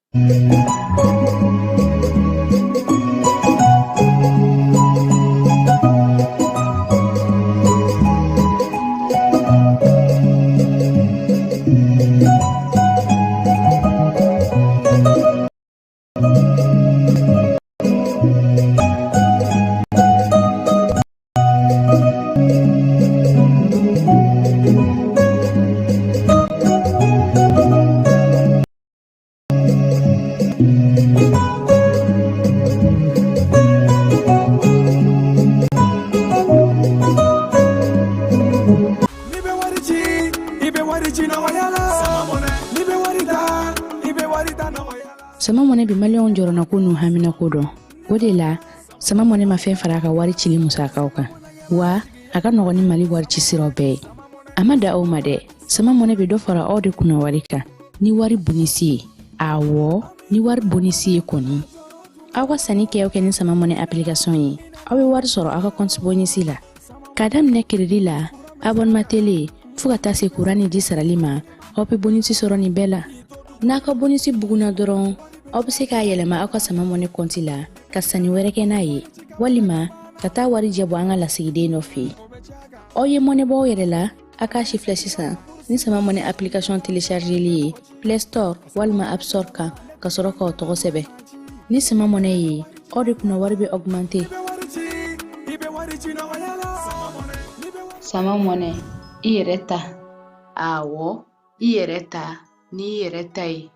N'i bɛ wari ci, i bɛ wari ci nɔgɔya la. N'i bɛ wari ta, i bɛ wari ta nɔgɔya la. Sama Mɔnɛ bɛ maliyɛnw jɔrɔnako n'u haminako dɔn. O de la, Sama Mɔnɛ ma fɛn fara a ka wari cili musakaw kan, wa a ka nɔgɔn ni Mali wari ci siraw bɛɛ ye. A ma dan o ma dɛ, Sama Mɔnɛ bɛ dɔ fara aw de kunna wari kan ni wari bonisi ye. Awɔ, ni wari bonisi ye kɔni. Aw ka sanni kɛ o kɛ ni Sama Mɔnɛ application ye, aw bɛ wari sɔrɔ aw ka compte bonisi la. K'a daminɛ crédit la, abonnement télé, fo ka taa se kuran ni ji sarali ma, aw bɛ bonisi sɔrɔ nin bɛɛ la. N'a ka bonisi bugunna dɔrɔn, aw bɛ se k'a yɛlɛma aw ka Sama Mɔnɛ compte la ka sanni wɛrɛ kɛ n'a ye, walima ka taa wari jɛ bɔ an ka lasigiden dɔ fɛ yen. Aw ye mɔnɛ bɔ aw yɛrɛ la, a k'a sifilɛ sisan ni Sama Mɔnɛ application téléchargeli ye Play Store walima App Store kan, ka sɔrɔ k'aw tɔgɔ sɛbɛn. Ni Sama Mɔnɛ ye, aw de kunna wari bɛ augmenter. Sama Mɔnɛ, i yɛrɛ ta. Awɔ, i yɛrɛ ta n'i yɛrɛ ta ye.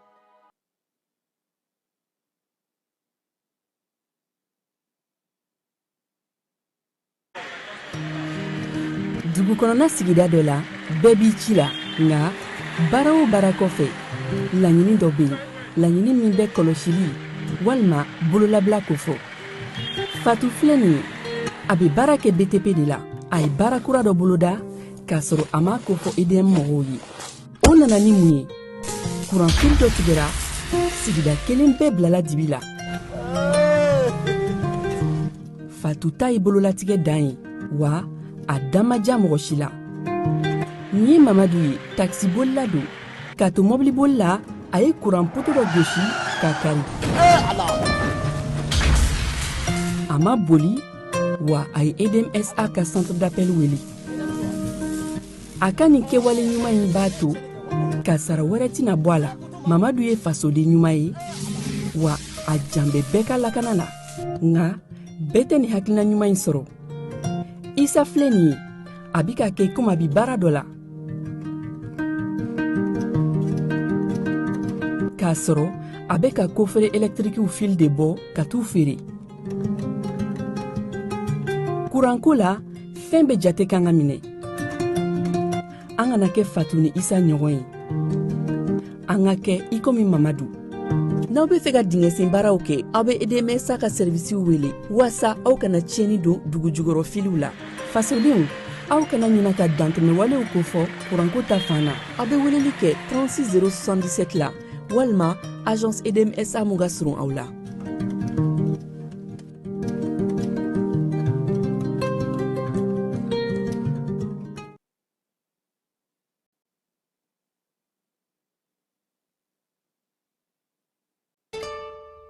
Dugu kɔnɔna sigida dɔ la, bɛɛ b'i ci la, nka baara o baara kɔfɛ, laɲini dɔ bɛ yen, laɲini min bɛ kɔlɔsili walima bololabila kofɔ. Fatu filɛ nin ye, a bɛ baara kɛ BTP de la. A ye baara kura dɔ boloda k'a sɔrɔ a m'a kofɔ EDM mɔgɔw ye. O nana ni mun ye? Kuranfili dɔ tigɛra, sigida kelen bɛɛ bilala dibi la. Fatu ta ye bololatigɛ dan ye, wa a da ma diya mɔgɔ si la. Nin ye Mamadu ye, takisibolila don. K'a to mɔbiliboli la, a ye kuran poto dɔ gosi k'a kari. A ma boli, wa a ye EDMSA ka centre d'appel wele. A ka nin kɛwale ɲuman in b'a to kasara wɛrɛ tɛna bɔ a la. Mamadu ye fasoden ɲuman ye, wa a jan bɛ bɛɛ ka lakana la. Nka bɛɛ tɛ nin hakilina ɲuman in sɔrɔ. Isa filɛ nin ye, a bi ka kɛ komi a bi baara dɔ la, k'a sɔrɔ a bɛ ka coffret ɛlɛtirikiw fil de bɔ ka t'u feere. Kuranko la, fɛn bɛɛ jate kan ka minɛ. An kana kɛ Fatu ni Isa ɲɔgɔn ye, an ka kɛ i komi Mamadu. N'aw bɛ fɛ ka dingɛsen baaraw kɛ, aw bɛ EDMSA ka sɛrivisiw wele waasa aw kana tiɲɛni don dugu jukɔrɔ filiw la. Fasodenw, aw kana ɲina ka dantɛmɛwalew kofɔ kuranko ta fan na. Aw bɛ weleli kɛ 36 077 la walima agence EDMSA mun ka surun aw la.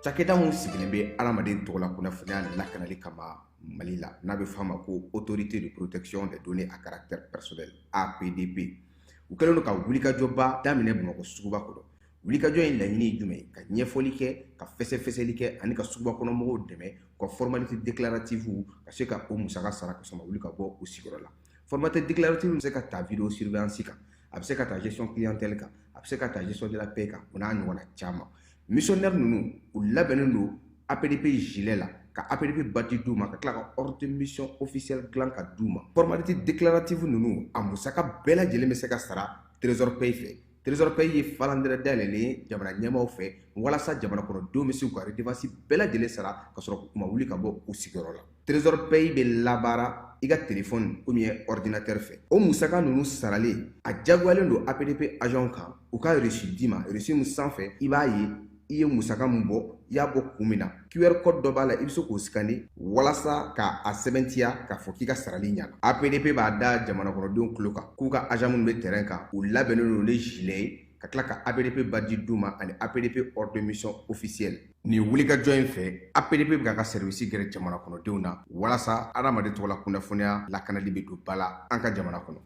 Cakɛda min sigilen bɛ adamaden tɔgɔla kunnafoniya lakanali kama Mali la, n'a bɛ f'a ma ko Autorité de protection des données à caractère personnel, APDP, u kɛlen don ka wulikajɔba daminɛ Bamakɔ suguba kɔnɔ. Wulikajɔ in laɲini ye jumɛn ye? Ka ɲɛfɔli kɛ, ka fɛsɛfɛsɛli kɛ ani ka suguba kɔnɔ mɔgɔw dɛmɛ u ka formalité déclarative ka se ka o musaka sara ka sɔrɔ ma wuli ka bɔ u sigiyɔrɔ la. Formalité déclarative bɛ se ka ta vidéo surveillance kan, a bɛ se ka ta gestion clientèle kan, a bɛ se ka ta gestion de la paie kan, o n'a ɲɔgɔnna caman. Missionnaire ninnu, u labɛnnen don APDP gilet la, ka APDP badge d'u ma, ka tila ka ordre de mission officielle dilan ka d'u ma. Formalité déclarative ninnu, a musaka bɛɛ lajɛlen bɛ se ka sara Trésor Pay fɛ. Trésor Pay ye falandɛrɛ dayɛlɛlen ye jamana ɲɛmaaw fɛ walasa jamana kɔnɔdenw bɛ se k'u ka redevance bɛɛ lajɛlen sara ka sɔrɔ u ma wuli ka bɔ u sigiyɔrɔ la. Trésor Pay bɛ labaara i ka téléphone ou bien ordinateur fɛ. O musaka ninnu saralen, a jagoyalen don APDP agent kan u ka reçu d'i ma, reçu min sanfɛ i b'a ye i ye musaka min bɔ, i y'a bɔ kun min na. QR code dɔ b'a la, i bɛ se k'o scanner walasa k'a sɛbɛntiya k'a fɔ k'i ka sarali ɲana. APDP b'a da jamana kɔnɔdenw tulo kan k'u ka agent minnu bɛ terrain kan, u labɛnnen don ni gilet ye. Ka tila ka APDP badge d'u ma ani APDP ordre de mission officiel. Nin wulikajɔ in fɛ, APDP bɛ k'a ka service gɛrɛ jamana kɔnɔdenw na walasa adamaden tɔgɔla kunnafoniya lakanali bɛ don ba la an ka jamana kɔnɔ.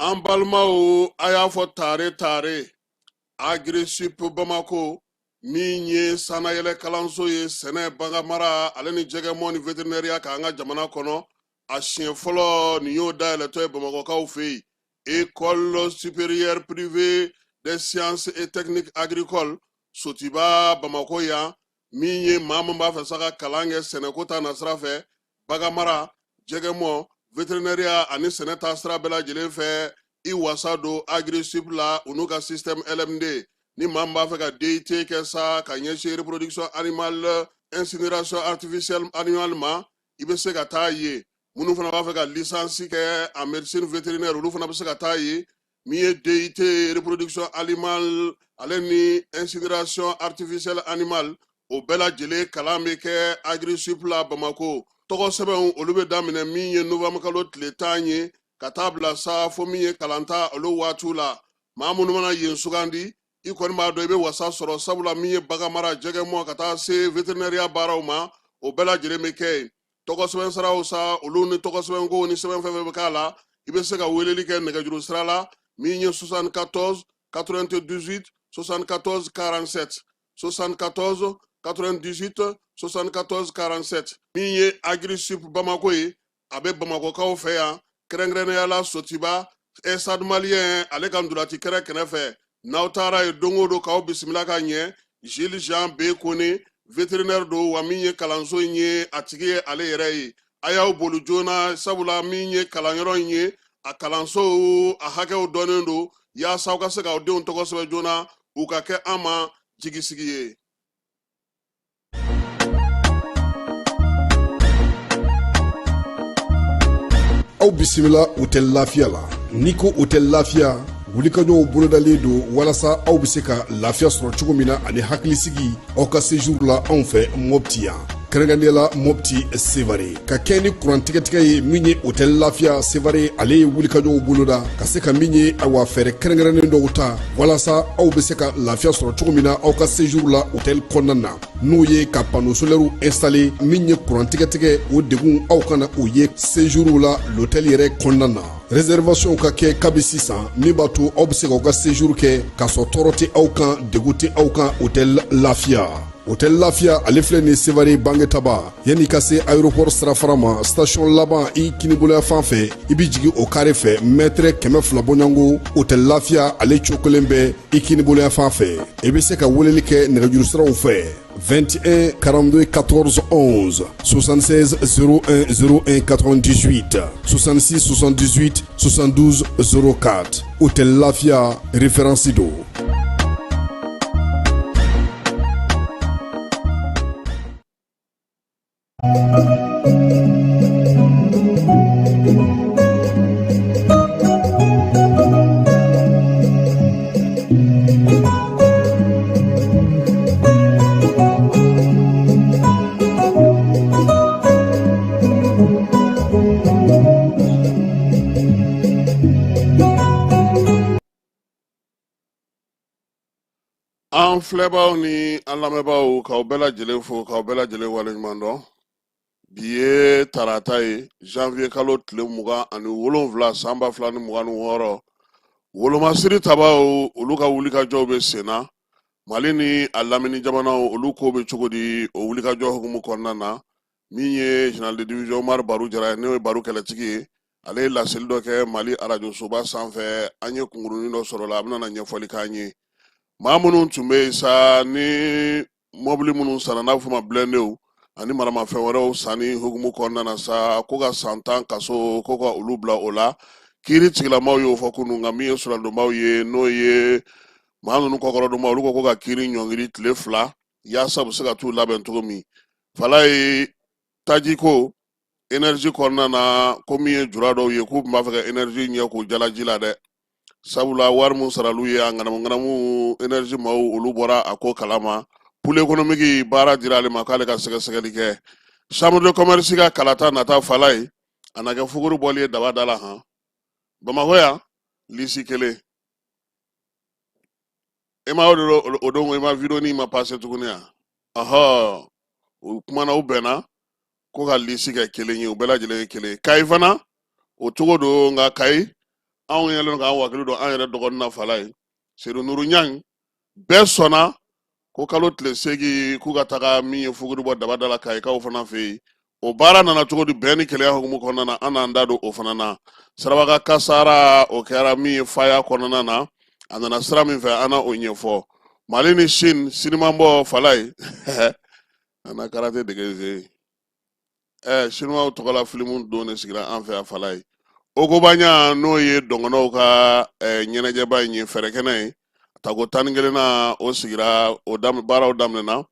An balimaw, a y'a fɔ tare tare, Agrisip Bamako min ye sannayɛlɛ kalanso ye sɛnɛ, baganmara ale ni jɛgɛmɔ ni veterinɛriya kan an ka jamana kɔnɔ, a siɲɛ fɔlɔ nin y'o dayɛlɛtɔ ye Bamakɔkaw fɛ yen. École supérieure privée des sciences et techniques agricoles Sotiba Bamakɔ yan, min ye maa min b'a fɛ sa ka kalan kɛ sɛnɛko ta nasira fɛ, baganmara, jɛgɛmɔ, veterinɛriya ani sɛnɛ ta sira bɛɛ lajɛlen fɛ, i wasa don Agrisip la u n'u ka système LMD. Ni maa min b'a fɛ ka DUT kɛ sa ka ɲɛsin reproduction animale, incinération artificielle animale ma, i bɛ se ka taa yen. Minnu fana b'a fɛ ka licence kɛ en médecine vétérinaire, olu fana bɛ se ka taa yen. Min ye DUT reproduction animale ale ni incinération artificielle animale, o bɛɛ lajɛlen kalan bɛ kɛ Agrisip la Bamako. Tɔgɔ sɛbɛnw olu bɛ daminɛ min ye novembre kalo tile 10 ye ka taa bila sa fo min ye kalanta olu waatiw la. Maa minnu mana yen sugandi, i kɔni b'a dɔn i bɛ wasa sɔrɔ, sabula min ye baganmara, jɛgɛmɔ ka taa se veterinɛriya baaraw ma, o bɛɛ lajɛlen bɛ kɛ yen. Tɔgɔ sɛbɛn siraw sa, olu ni tɔgɔ sɛbɛnkow ni sɛbɛn fɛn fɛn bɛ k'a la, i bɛ se ka weleli kɛ nɛgɛjuru sira la min ye 74 98 74 47, 74 98 74 47. Min ye Agrisip Bamako ye, a bɛ Bamakɔkaw fɛ yan, kɛrɛnkɛrɛnnenya la Sotiba Stade Malien ale ka ntolaci kɛrɛ kɛrɛfɛ. N'aw taara yen don o don k'aw bisimila ka ɲɛ, Gilles Jean B Kone, vétérinaire don, wa min ye kalanso in ye a tigi ye ale yɛrɛ ye. A y'aw boli joona, sabula min ye kalanyɔrɔ in ye, a kalansow a hakɛw dɔnnen don, yaasa aw ka se k'aw denw tɔgɔ sɛbɛn joona, u ka kɛ an ma jigisigi ye. Aw bisimila Hôtel Lafiya la. N'i ko Hôtel Lafiya, wulikajɔw bolodalen don walasa aw bɛ se ka lafiya sɔrɔ cogo min na ani hakilisigi aw ka séjour la anw fɛ Mopti yan, kɛrɛnkɛrɛnnenya la Mopti Sevare. Ka kɛ ni kuran tigɛtigɛ ye, min ye Hôtel Lafiya Sevare ale ye wulikajɔw boloda ka se ka min ye awa fɛɛrɛ kɛrɛnkɛrɛnnen dɔw ta walasa aw bɛ se ka lafiya sɔrɔ cogo min na aw ka séjour la hôtel kɔnɔna na, n'o ye ka panneau solaire installer. Min ye kuran tigɛtigɛ, o degun aw kana o ye séjour la l'hôtel yɛrɛ kɔnɔna na. Réservation ka kɛ kabi sisan, min b'a to aw bɛ se k'aw ka séjour kɛ k'a sɔrɔ tɔɔrɔ tɛ aw kan, degun tɛ aw kan. Hôtel Lafiya, Hôtel Lafiya ale filɛ nin Sevare Bangetaba, yanni ka se aéroport sirafara ma, station laban i kiniboloya fan fɛ, i bɛ jigin o kare fɛ, mètre 200 bɔɲɔgɔnko, Hôtel Lafiya ale cokolen bɛ i kiniboloya fan fɛ. I bɛ se ka weleli kɛ nɛgɛjuru siraw fɛ: 21 42 14 11, 76 01 01 98, 66 78 72 04. Hôtel Lafia, référence don. An filɛbaaw ni an lamɛnbaaw, k'aw bɛɛ lajɛlen fo, k'aw bɛɛ lajɛlen waleɲuman dɔn. Bi ye tarata ye, janvier kalo tile 27 san 2026. Wolomasiri tabaw olu ka wulikajɔw bɛ sen na Mali ni a lamini jamanaw, olu ko bɛ cogo di o wulikajɔ hukumu kɔnɔna na? Min ye général de division Umaru Baru Jara ye, n'o ye Baru kɛlɛtigi ye, ale ye laseli dɔ kɛ Mali arajosoba sanfɛ. An ye kunkurunin dɔ sɔrɔ la, a bɛna na ɲɛfɔli k'an ye. Maa minnu tun bɛ yen sa ni mɔbili minnu sanna, n'a bɛ f'o ma blindéw ani maramafɛn wɛrɛw sanni hukumu kɔnɔna na sa, ko ka san 10 kaso, ko ka olu bila o la, kiiri tigilamaw y'o fɔ kunun. Nka min ye sɔrɔdonbaw ye, n'o ye maa ninnu kɔkɔrɔdonbaw, olu ko ko ka kiiri ɲɔngiri tile 2 yaasa u bɛ se ka t'u labɛn cogo min. Falaye, tajiko énergie kɔnɔna na, ko min ye jura dɔw ye k'u tun b'a fɛ ka énergie ɲɛ k'u jalaji la dɛ, sabula wari mun saral'u ye a ŋanamu ŋanamu, énergie maaw olu bɔra a ko kalama. Pôle économique baara dira ale ma k'ale ka sɛgɛsɛgɛli kɛ. Chambre de commerce ka kalata nata, Falaye, a na kɛ fuguri bɔli ye daba da la han Bamakɔ yan. Lisi kelen e ma o de o don, i ma video ni ma pase tuguni yan. Ɔhɔ, u kumana, u bɛnna ko ka lisi kɛ kelen ye, u bɛɛ lajɛlen ye kelen ye. Kayi fana o cogo don, nka Kayi anw yɛlɛn don k'an wakili don an yɛrɛ dɔgɔnin na Falaye Seydou Nuru Ɲang. Bɛɛ sɔnna ko kalo tile 8 k'u ka taga min ye fuguri bɔ daba da la Kayikaw fana fɛ yen. O baara nana cogo di bɛn ni kelenya hukumu kɔnɔna na? An n'an da don o fana na. Siraba kasara o kɛra min ye faya kɔnɔna na, a nana sira min fɛ, an na o ɲɛfɔ. Mali ni Chine sinimanbɔ, Falaye an na karate dege zen. Siniwaw tɔgɔla filimu don de sigira an fɛ yan Falaye. Okobaɲa, n'o ye dɔngɔnɔw ka ɲɛnajɛba in ye, fɛrɛkɛnɛ ye, tako 11nan o sigira, o baaraw daminɛna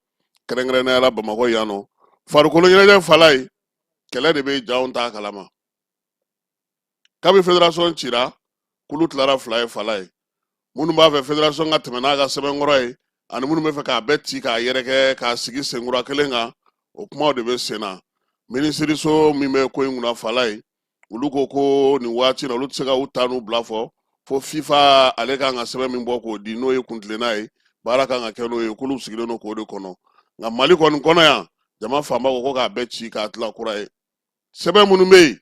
kɛrɛnkɛrɛnnenya la Bamakɔ yan nɔ. Farikolo ɲɛnajɛ, Falaye, kɛlɛ de bɛ janw t'a kalama. Kabi federasɔn cira, kulu tilara fila ye Falaye. Minnu b'a fɛ federasɔn ka tɛmɛ n'a ka sɛbɛnkɔrɔ ye ani minnu bɛ fɛ k'a bɛɛ ci k'a yɛrɛkɛ k'a sigi senkura kelen kan, o kumaw de bɛ sen na. Minisiriso min bɛ ko in kunna Falaye, olu ko ko nin waati na olu tɛ se ka u ta n'u bila fɔ fo FIFA ale kan ka sɛbɛn min bɔ k'o di, n'o ye kuntilenna ye, baara kan ka kɛ n'o ye, k'olu sigilen don k'o de kɔnɔ. Nka Mali kɔni kɔnɔ yan, jama fanba ko ko k'a bɛɛ ci k'a tila kura ye. Sɛbɛn minnu bɛ yen,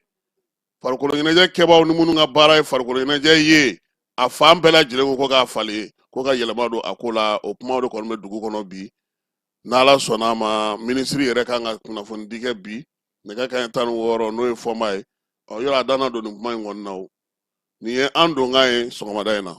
farikolo ɲɛnajɛ kɛbaaw ni minnu ka baara ye farikolo ɲɛnajɛ ye, a fan bɛɛ lajɛlen ko k'a falen, ko ka yɛlɛma don a ko la. O kumaw de kɔni bɛ dugu kɔnɔ bi. N'Ala sɔnna a ma, minisiri yɛrɛ kan ka kunnafonidi kɛ bi nɛgɛ kanɲɛ 16, n'o ye fɔma ye. Ɔ yɔrɔ a danna don nin kuma in kɔni na. O nin ye an donkan ye sɔgɔmada in na.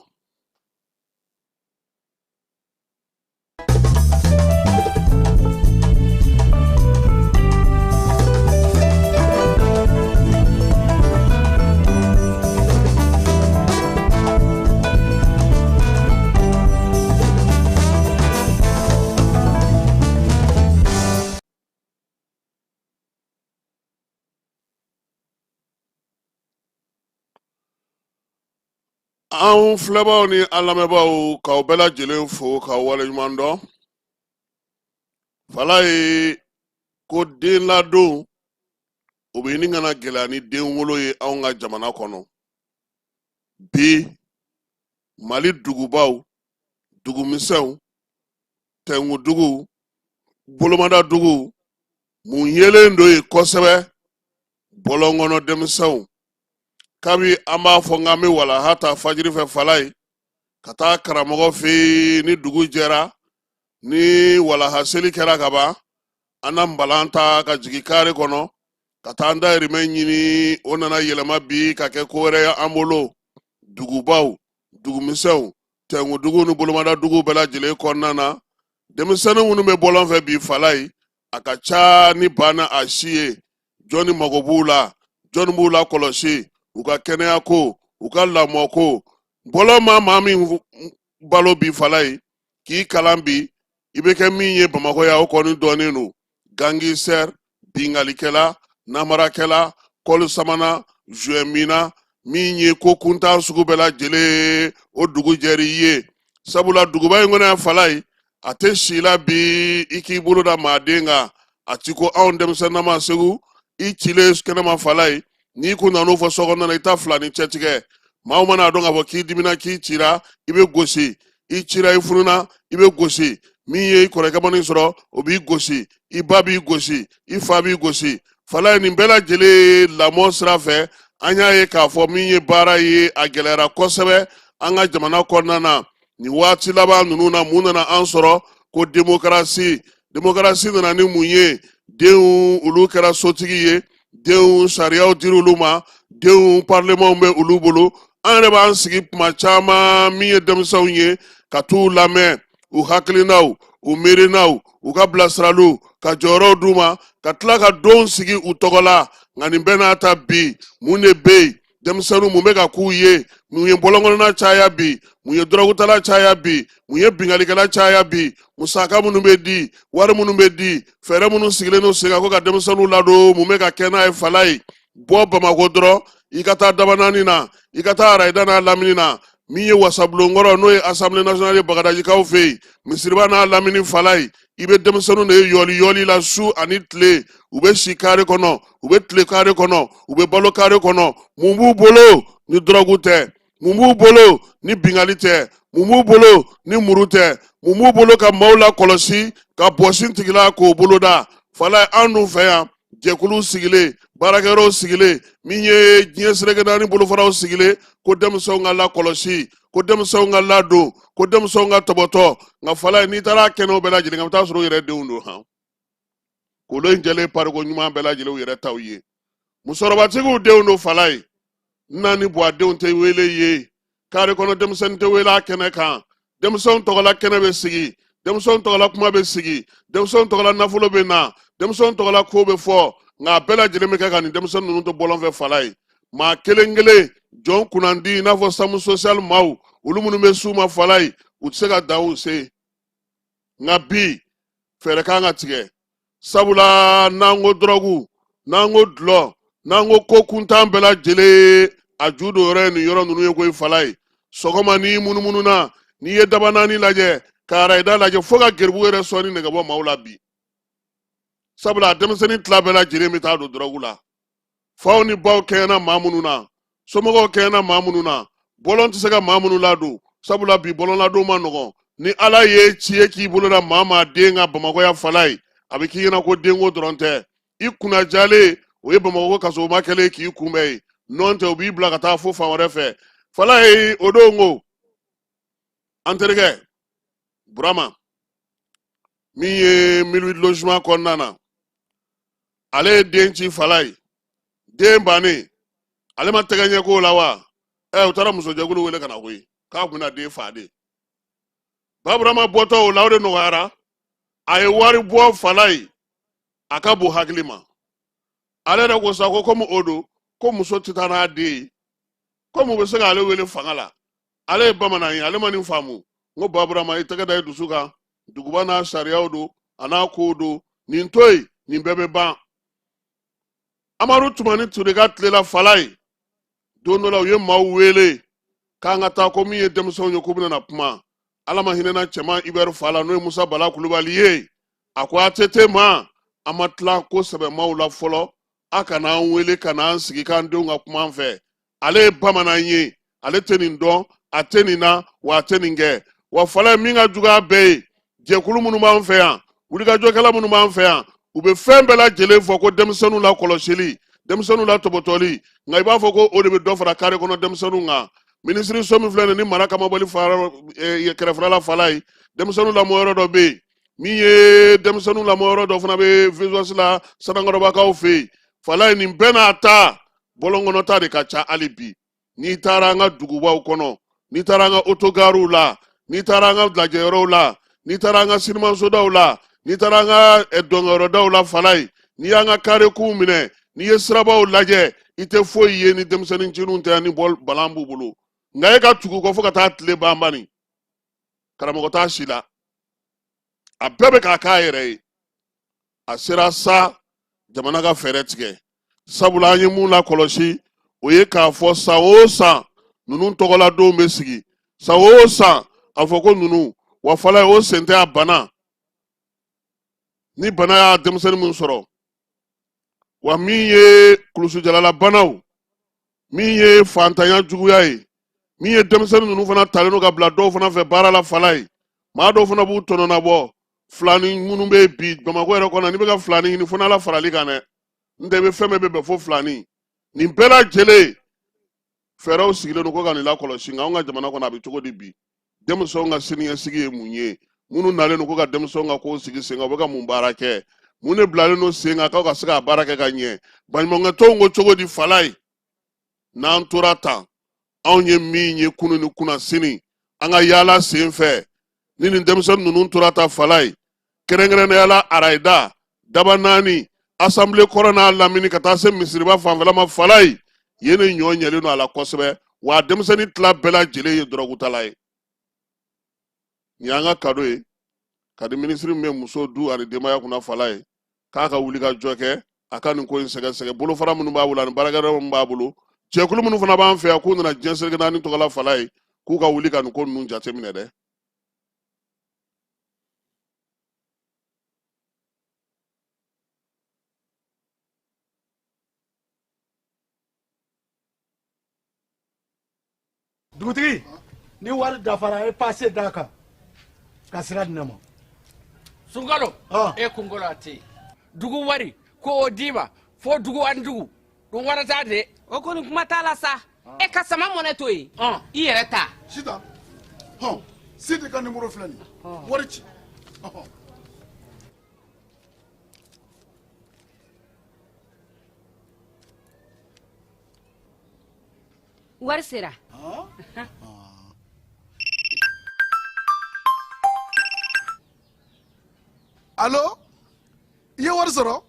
Anw filɛbaaw ni an lamɛnbaaw, k'aw bɛɛ lajɛlen fo k'aw waleɲuman dɔn. Falaye ko den ladon o bɛ ɲini ka na gɛlɛya ni den wolo ye anw ka jamana kɔnɔ bi. Mali dugubaw, dugumisɛnw, tɛnkuduguw, bolomadaduguw, mun yelen don yen kosɛbɛ? Bɔlɔn kɔnɔ denmisɛnw. Kabi an b'a fɔ k'an bɛ walaha ta fajiri fɛ Falaye ka taa karamɔgɔ fɛ yen, ni dugu jɛra, ni walaha seli kɛra ka ban, an na npalan ta ka jigin kare kɔnɔ ka taa an dayirimɛ ɲini. O nana yɛlɛma bi ka kɛ ko wɛrɛ ye an bolo. Dugubaw, dugumisɛnw, tɛnkuduguw ni bolomadaduguw bɛɛ lajɛlen kɔnɔna na, denmisɛnnin minnu bɛ bɔlɔn fɛ bi Falaye, a ka ca ni ba na a si ye. Jɔnni mago b'u la? Jɔnni b'u la kɔlɔsi u ka kɛnɛya ko, u ka lamɔ ko? Bɔlɔn ma maa min balo bi Falaye, k'i kalan bi, i bɛ kɛ min ye Bamakɔ yan, o kɔni dɔnnen don: gangster, binkalikɛla, namarakɛla, kɔli samana, joint minna, min ye ko kuntan sugu bɛɛ lajɛlen, o dugu jɛr'i ye. Sabula duguba in kɔnɔ yan Falaye, a tɛ si la bi i k'i bolo da maaden kan. A ti ko anw denmisɛnnama Segu, i cilen kɛnɛma Falaye, n'i kun nan'o fɔ so kɔnɔna na, i ta fila ni cɛtigɛ. Maaw mana dɔn k'a fɔ k'i dimina, k'i cira, i bɛ gosi. I cira, i fununa, i bɛ gosi. Min ye i kɔrɔkɛ man'i sɔrɔ, o b'i gosi, i ba b'i gosi, i fa b'i gosi. Falaye, nin bɛɛ lajɛlen lamɔ sira fɛ, an y'a ye k'a fɔ min ye baara ye, a gɛlɛyara kosɛbɛ an ka jamana kɔnɔna na nin waati laban ninnu na. Mun nana an sɔrɔ? Ko demokarasi. Demokarasi nana ni mun ye? Denw, olu kɛra sotigi ye, denw sariyaw dir'olu ma, denw parlementw bɛ olu bolo. An yɛrɛ b'an sigi kuma caman, min ye denmisɛnw ye, ka t'u lamɛn, u hakilinaw, u miirinaw, u ka bilasiraliw, ka jɔyɔrɔw d'u ma, ka tila ka donw sigi u tɔgɔ la. Nka nin bɛɛ n'a ta bi, mun de bɛ yen? Denmisɛnninw, mun bɛ ka k'u ye? Mun ye bɔlɔnkɔnɔna caya bi? Mun ye dɔrɔgutala caya bi? Mun ye binkalikɛla caya bi? Musaka minnu bɛ di, wari minnu bɛ di, fɛɛrɛ minnu sigilen don sen kan ko ka denmisɛnninw ladon, mun bɛ ka kɛ n'a ye Falaye? Bɔ Bamakɔ dɔrɔn, i ka taa Dabanaani na, i ka taa Arayida n'a lamini na, min ye wasabulonkɔrɔ, n'o ye Assemblée nationale ye Bagadajikaw fɛ yen, misiriba n'a lamini Falaye, i bɛ denmisɛnninw de ye yɔli yɔli la su ani tile. U bɛ si kare kɔnɔ, u bɛ tile kare kɔnɔ, u bɛ balo kare kɔnɔ. Mun b'u bolo ni dɔrɔgu tɛ? Mun b'u bolo ni bingali tɛ? Mun b'u bolo ni muru tɛ? Mun b'u bolo ka maaw lakɔlɔsi ka bɔsi tigila k'o boloda? Falaye, an dun fɛ yan, jɛkuluw sigilen, baarakɛyɔrɔw sigilen, min ye diɲɛ seleke naani bolofaraw sigilen, ko denmisɛnw ka lakɔlɔsi, ko denmisɛnw ka ladon, ko denmisɛnw ka tɔbɔtɔ. Nka Falaye, n'i taara kɛnɛw bɛɛ lajɛlen kan, i bɛ taa sɔrɔ u yɛrɛ denw don. Han, kolon in jɛlen pariko ɲuman bɛɛ lajɛlen u yɛrɛ taw ye. Musokɔrɔbatigiw denw don. Falaye, naani buwa denw tɛ wele ye, kare kɔnɔ denmisɛnnin tɛ wele a kɛnɛ kan. Denmisɛnw tɔgɔla kɛnɛ bɛ sigi, denmisɛnw tɔgɔla kuma bɛ sigi, denmisɛnw tɔgɔla nafolo bɛ na, denmisɛnw tɔgɔla ko bɛ fɔ, nka a bɛɛ lajɛlen bɛ kɛ ka nin denmisɛnnin ninnu to bɔlɔn fɛ. Falaye, maa kelen kelen jɔn kunnandi, i n'a fɔ samu social maaw, olu minnu bɛ s'u ma, Falaye, u tɛ se ka dan u se. Nka bi fɛɛrɛ kan ka tigɛ, sabula n'an ko dɔrɔgu, n'an ko dulɔ, n'an ko ko kuntan bɛɛ lajɛlen, a ju don yɔrɔ ye nin yɔrɔ ninnu ye koyi. Falaye, sɔgɔma n'i munumununa, n'i ye daba naani lajɛ, ka arayida lajɛ, fo ka geribu yɛrɛ sɔnni nege bɔ maaw la bi, sabula a denmisɛnnin tila bɛɛ lajɛlen bɛ taa don dɔrɔgu la. Faw ni baw kɛɲɛna maa minnu na, somɔgɔw kɛɲɛna maa minnu na, bɔlɔn tɛ se ka maa minnu ladon, sabula bi bɔlɔn ladon ma nɔgɔn. Ni Ala ye ci ye k'i bolo da maa maa den kan Bamakɔ yan, Falaye, a bɛ k'i ɲɛna ko denko dɔrɔn tɛ. I kunnajalen, o ye Bamakɔ kasobonba kɛlen k'i kunbɛn yen. Nɔn tɛ, u b'i bila ka taa fo fan wɛrɛ fɛ. Falaye, o don ko an terikɛ Burama, min ye 1008 logement kɔnɔna na, ale ye den ci. Falaye, den bannen, ale ma tɛgɛ ɲɛ k'o la wa. Ɛ, u taara musojɛkulu wele ka na koyi, k'a kun bɛna den fa de. Baburama bɔtɔ o la, o de nɔgɔyara, a ye wari bɔ. Falaye, a ka bon hakili ma. Ale yɛrɛ ko sa ko komi o don, ko muso tɛ taa n'a den ye, komi u bɛ se k'ale wele fanga la. Ale ye bamanan ye, ale ma nin faamu. N ko Baburama, i tɛgɛ da i dusu kan, duguba n'a sariyaw don, a n'a kow don, nin to yen, nin bɛɛ bɛ ban. Amadu Tumani Ture ka tile la, Falaye, don dɔ la u ye maaw wele k'an ka taa, ko min ye denmisɛnw ye, k'u bɛna na kuma. Ala ma hinɛna cɛman Ibɛri fa la, n'o ye Musa Bala Kulubali ye. A ko ATT ma, an ma tila ko sɛbɛmaw la fɔlɔ, a kana an wele ka n'an sigi k'an denw ka kuma an fɛ. Ale ye bamanan ye, ale tɛ nin dɔn, a tɛ nin na, wa a tɛ nin kɛ. Wa Falaye, min ka jugu a bɛɛ ye, jɛkulu minnu b'an fɛ yan, wulikajɔkɛla minnu b'an fɛ yan, u bɛ fɛn bɛɛ lajɛlen fɔ ko denmisɛnninw lakɔlɔsili, denmisɛnninw latɔbɔtɔli, nka i b'a fɔ ko o de bɛ dɔ fara kare kɔnɔ denmisɛnninw kan. Minisiriso min filɛ nin ni mara kamabɔli kɛrɛfɛla la, Falaye, denmisɛnninw lamɔyɔrɔ dɔ bɛ yen, min ye denmisɛnninw lamɔyɔrɔ dɔ fana bɛ Visoisi la, Sanankɔrɔbakaw fɛ yen. Falaye, nin bɛɛ n'a ta, bɔlɔnkɔnɔta de ka ca hali bi. N'i taara an ka dugubaw kɔnɔ, n'i taara an ka otogariw la, n'i taara an ka lajɛyɔrɔw la, n'i taara an ka sinimasodaw la, n'i taara an ka dɔnkɛyɔrɔdaw la, Falaye, n'i y'an ka karekuw minɛ, n'i ye sirabaw lajɛ, i tɛ foyi ye ni denmisɛnnin ncininw tɛ, ni bɔl balan b'u bolo. Nka e ka tugu kɔ fo ka taa tile ban bani, karamɔgɔ t'a si la, a bɛɛ bɛ k'a k'a yɛrɛ ye. A sera sa jamana ka fɛɛrɛ tigɛ, sabula an ye mun lakɔlɔsi, o ye k'a fɔ san o san ninnu tɔgɔladonw bɛ sigi, san o san a fɔ ko ninnu wa. Falaye, o sen tɛ a bana ni bana y'a denmisɛnnin min sɔrɔ, wa min ye kulusijalalabanaw, min ye fantanya juguya ye, min ye denmisɛnnin ninnu fana talen don ka bila dɔw fana fɛ baara la. Falaye, maa dɔw fana b'u tɔnɔnabɔ. Filani minnu bɛ bi Bamakɔ yɛrɛ kɔnɔ, n'i bɛ ka filani ɲini, fo n'Ala farali kan dɛ, n tɛ i bɛ fɛn bɛɛ bɛ bɛn fo filani. Nin bɛɛ lajɛlen fɛɛrɛw sigilen don ko ka nin lakɔlɔsi. Nka anw ka jamana kɔnɔ, a bɛ cogo di bi? Denmisɛnw ka siniɲɛsigi ye mun ye? Minnu nalen don ko ka denmisɛnw ka kow sigi sen kan, u bɛ ka mun baara kɛ? Mun de bilalen don sen kan k'aw ka se k'a baara kɛ ka ɲɛ? Baɲumankɛtɔnw ko cogo di? Falaye, n'an tora tan, anw ye min ye kunu ni kunasini an ka yaala sen fɛ, ni nin denmisɛnnin ninnu tora tan, Falaye, kɛrɛnkɛrɛnnenya la arayida daba naani, asanbile kɔrɔ n'a lamini, ka taa se misiriba fanfɛla ma, Falaye, yen de ɲɔ ɲɛlen don a la kosɛbɛ, wa a denmisɛnnin tila bɛɛ lajɛlen ye dɔrɔgutala ye. Nin y'an ka kado ye ka di minisiri min bɛ muso, du ani denbaya kunna, Falaye, k'a ka wuli ka jɔ kɛ, a ka nin ko in sɛgɛsɛgɛ. Bolofara minnu b'a bolo ani baarakɛyɔrɔ minnu b'a bolo, jɛkulu minnu fana b'an fɛ yan k'u nana diɲɛ seleke naani tɔgɔ la, Falaye, k'u ka wuli ka nin ko ninnu jateminɛ dɛ. Dugutigi, ni wari dafara, e pase d'a kan ka sira di ne ma. Sunkalo, e kunkolo a tɛ yen. Dugu wari ko o d'i ma fo dugu ani dugu dun wara t'a de. O kɔni kuma t'a la sa. E ka sama mɔnɛ to yen, i yɛrɛ ta. Sitan, hɔn, Sidi ka nimoro filɛ nin ye, wari ci. Wari sera. Alo, i ye wari sɔrɔ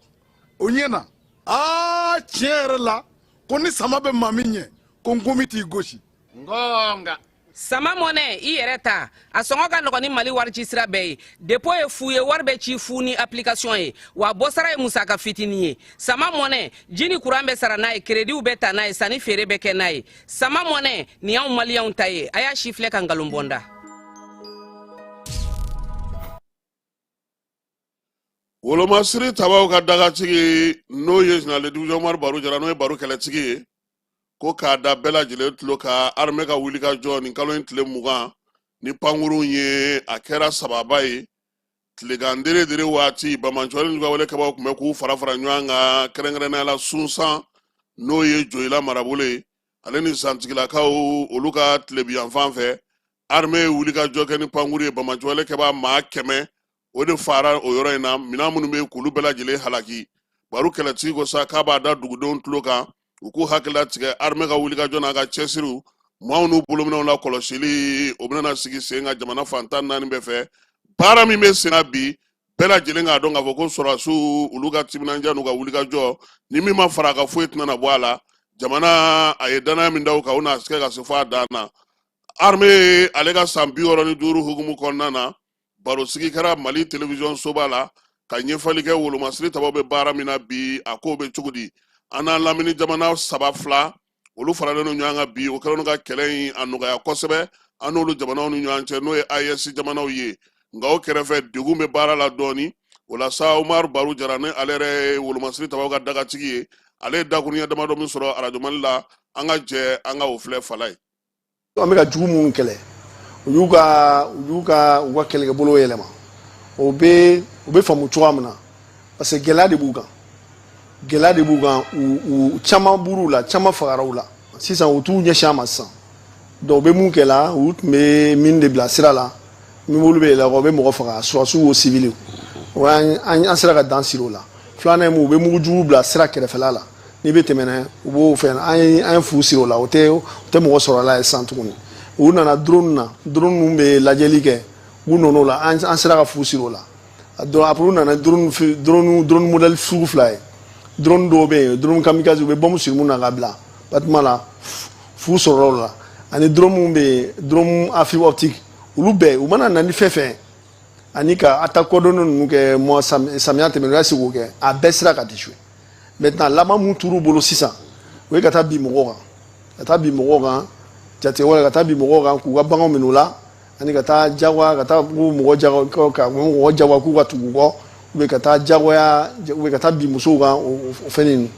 o ɲɛ na. Aa, tiɲɛ yɛrɛ la, ko ni sama bɛ maa min ɲɛ, ko nkomi t'i gosi. Ngonga. Sama mɔnɛ, i yɛrɛ ta, a sɔngɔ ka nɔgɔn ni Mali wari ci sira bɛɛ ye. Dépôt ye fu ye, wari bɛ ci fu ni application ye, wa bɔsara ye musaka fitinin ye. Sama mɔnɛ, ji ni kuran bɛ sara n'a ye, créditw bɛ ta n'a ye, sanni feere bɛ kɛ n'a ye. Sama mɔnɛ nin y'anw maliyɛnw ta ye. A y'a si filɛ ka nkalon bɔ n da. Wolomasiri tabaw ka dagatigi, n'o ye général de division Umaru Baru Jara, n'o ye Baru kɛlɛtigi ye, ko k'a da bɛɛ lajɛlen tulo kan, armée ka wuli ka jɔ nin kalo in tile 20 ni pankurun ye, a kɛra sababa ye. Tilegan dere dere waati, banbaanciwale ni wale kɛbaaw tun bɛ k'u fara fara ɲɔgɔn kan, kɛrɛnkɛrɛnnenya la Sunsan, n'o ye Joyila marabolo ye, ale ni Zantigilakaw olu ka tilebiyanfan fɛ. Armée ye wuli ka jɔ kɛ ni pankuru ye, banbaanciwale kɛbaa maa 100 o de fara o yɔrɔ in na. Minɛn minnu bɛ yen, k'olu bɛɛ lajɛlen halaki. Baru kɛlɛtigi ko sa k'a b'a da dugudenw tulo kan, u k'u hakili latigɛ, armée ka wulikajɔ n'a ka cɛsiriw, maaw n'u bolominɛw la kɔlɔsili, o bɛna sigi sen kan jamana fan 14 bɛɛ fɛ. Baara min bɛ sen na bi, bɛɛ lajɛlen k'a dɔn k'a fɔ ko sɔrɔdasiw olu ka timinandiya n'u ka wulikajɔ, ni min ma fara a kan, foyi tɛna bɔ a la. Jamana a ye danaya min da u kan, u n'a se ka se fo a dan na. Armée ale ka san 65 hukumu kɔnɔna na, barosigi kɛra Mali télévision soba la ka ɲɛfɔli kɛ wolomasiri tabaw bɛ baara min na bi, a kow bɛ cogo di. An n'an lamini jamana saba fila olu faralen don ɲɔgɔn kan bi, o kɛlen don ka kɛlɛ in a nɔgɔya kosɛbɛ an n'olu jamanaw ni ɲɔgɔn cɛ, n'o ye AES jamanaw ye. Nka o kɛrɛfɛ, degun bɛ baara la dɔɔni. O la sa, Umaru Baru Jara, ni ale yɛrɛ ye wolomasiri tabaw ka dagatigi ye, ale ye dakuruɲɛ damadɔ min sɔrɔ arajo Mali la, an ka jɛ an ka o filɛ fala ye. An bɛ ka jugu minnu kɛlɛ, u y'u ka u y'u ka u ka kɛlɛkɛbolo yɛlɛma. O bɛ u bɛ faamu cogoya min na, parce que gɛlɛya de b'u kan, gɛlɛya de b'u kan. U caman bur'u la, caman fagara u la. Sisan u t'u ɲɛsin a ma sisan. Donc u bɛ mun kɛ la? U tun bɛ min de bila sira la, min b'olu bɛ yɛlɛ, u bɛ mɔgɔ faga, sɔrɔdasiw o civiliw. O an sera ka dan siri o la. Filanan ye mun? U bɛ mugujugu bila sira kɛrɛfɛla la, n'i bɛ tɛmɛ n'a ye, u b'o fɛn. An ye fu siri o la, o tɛ mɔgɔ sɔrɔ a la ye sisan tuguni. U nana drone na, drone ninnu bɛ lajɛli kɛ, u nana o la, an sera ka fu siri o la. Donc après, u nana drone modèle sugu fila ye. Drone dɔw bɛ yen, drone kamikaze, u bɛ bombe siri mun na ka bila bâtiment la, fu sɔrɔla o la. Ani drone mun bɛ yen, drone à fibre optique, olu bɛɛ u mana na ni fɛn fɛn ani ka attaque coordonnée ninnu kɛ. Mois samiya tɛmɛnen, u y'a se k'o kɛ, a bɛɛ sera ka déjouer. Maintenant, laban mun t'u bolo sisan, o ye ka taa bin mɔgɔw kan, ka taa bin mɔgɔw kan jatigɛwale, ka taa bin mɔgɔw kan k'u ka baganw minɛ u la, ani ka taa jagoya, ka taa k'u mɔgɔ jago, ka mɔgɔ jagoya k'u ka tugu u kɔ, ou bien ka taa jagoya, ou bien ka taa bin musow kan. O fɛn ninnu,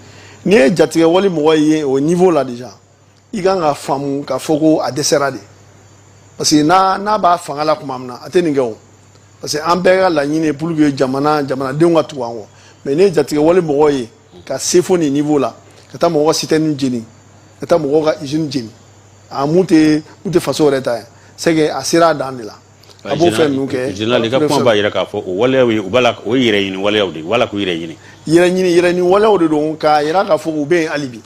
n'i ye jatigɛwale mɔgɔ ye o niveau la déjà, i kan ka faamu k'a fɔ ko a dɛsɛra de, parce que n'a b'a fanga la tuma min na, a tɛ nin kɛ o. Parce que an bɛɛ ka laɲini ye pour que jamanadenw ka tugu an kɔ. Mais n'i ye jatigɛwale mɔgɔ ye ka se fo nin niveau la, ka taa mɔgɔw ka citerne jeni, ka taa mɔgɔw ka usine jeni, a mun tɛ faso yɛrɛ ta ye, c'est que a sera a dan de la, a b'o fɛn ninnu kɛ. Général, i ka kuma b'a jira k'a fɔ o waleyaw ye, u b'a la, o ye yɛrɛ ɲini waleyaw de ye, u b'a la k'u yɛrɛ ɲini. Yɛrɛ ɲini waleyaw de don, k'a yira k'a fɔ u bɛ yen hali bi,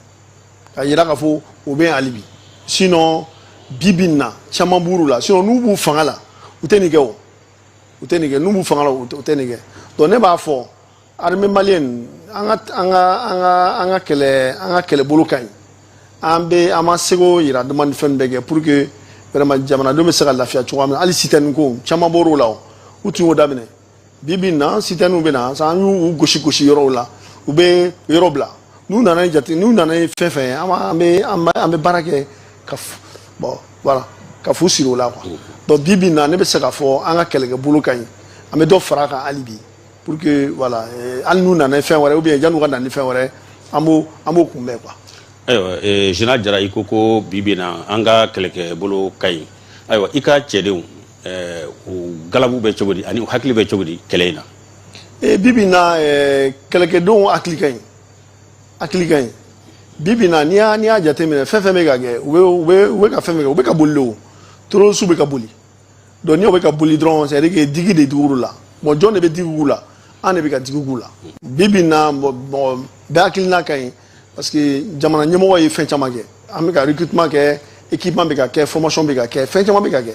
k'a yira k'a fɔ u bɛ yen hali bi. Sinon bi bi in na, caman b'u la. Sinon n'u b'u fanga la, u tɛ nin kɛ o, u tɛ nin kɛ. N'u b'u fanga la, u tɛ nin kɛ. Donc ne b'a fɔ armée malienne, an ka kɛlɛbolo ka ɲi. An bɛ an ma seko yira dama ni fɛn bɛɛ kɛ pour que vraiment jamanadenw bɛ se ka lafiya cogoya min na. Hali citerne ko caman bɔr'o la, o u tun y'o daminɛ. Bi bi in na, citerne bɛ na, an y'u gosi gosi yɔrɔw la, u bɛ yɔrɔ bila. N'u nana ni jate, n'u nana ni fɛn fɛn ye, an bɛ baara kɛ ka, bon voilà, ka fu siri o la quoi. Donc bi bi in na, ne bɛ se k'a fɔ an ka kɛlɛkɛbolo ka ɲi. An bɛ dɔ fara a kan hali bi pour que voilà, hali n'u nana ni fɛn wɛrɛ, ou bien yan'u ka na ni fɛn wɛrɛ, an b'o kunbɛn quoi. Ayiwa, général Jara, i ko ko bi bi na an ka kɛlɛkɛbolo ka ɲi. Ayiwa, i ka cɛdenw, u galabu bɛ cogo di ani u hakili bɛ cogo di kɛlɛ in na? Bi bi na, kɛlɛkɛdenw hakili ka ɲi, hakili ka ɲi. Bi bi na, n'i y'a jateminɛ, fɛn fɛn bɛ ka kɛ, u bɛ ka fɛn fɛn kɛ, u bɛ ka boli de. O terroriste bɛ ka boli. Donc ni o bɛ ka boli dɔrɔn, c'est à dire que digi de digir'u la. Bon, jɔn de bɛ digi k'u la? An de bɛ ka digi k'u la. Bi bi na, bon, bɛɛ hakilina ka ɲi, parce que jamana ɲɛmɔgɔ ye fɛn caman kɛ. An bɛ ka recrutement kɛ, équipement bɛ ka kɛ, formation bɛ ka kɛ, fɛn caman bɛ ka kɛ.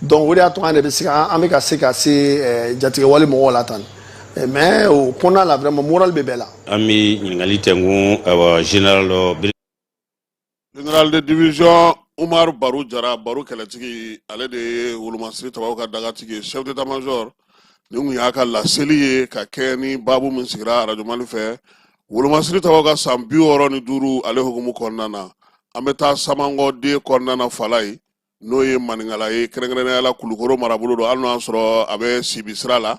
Donc o de y'a to an yɛrɛ bɛ se ka an bɛ ka se ka se jatigɛwale mɔgɔw la tan. Mais o kɔnɔna la, vraiment, moral bɛ bɛɛ la. An bɛ ɲininkali tɛnkun, ayiwa, général. Général de division Umaru Baru Jara, Baru kɛlɛtigi, ale de ye wolomasiri tabaw ka dagatigi ye, chef d'état major. Nin kun y'a ka laseli ye ka kɛ ni baabu min sigira Arajo Mali fɛ, wolomasiri tabaw ka san 65 ale hukumu kɔnɔna na. An bɛ taa Samankɔ den kɔnɔna na, Falaye, n'o ye maninkala ye, kɛrɛnkɛrɛnnenya la Kulukoro marabolo don, hali n'o y'a sɔrɔ a bɛ Sibi sira la.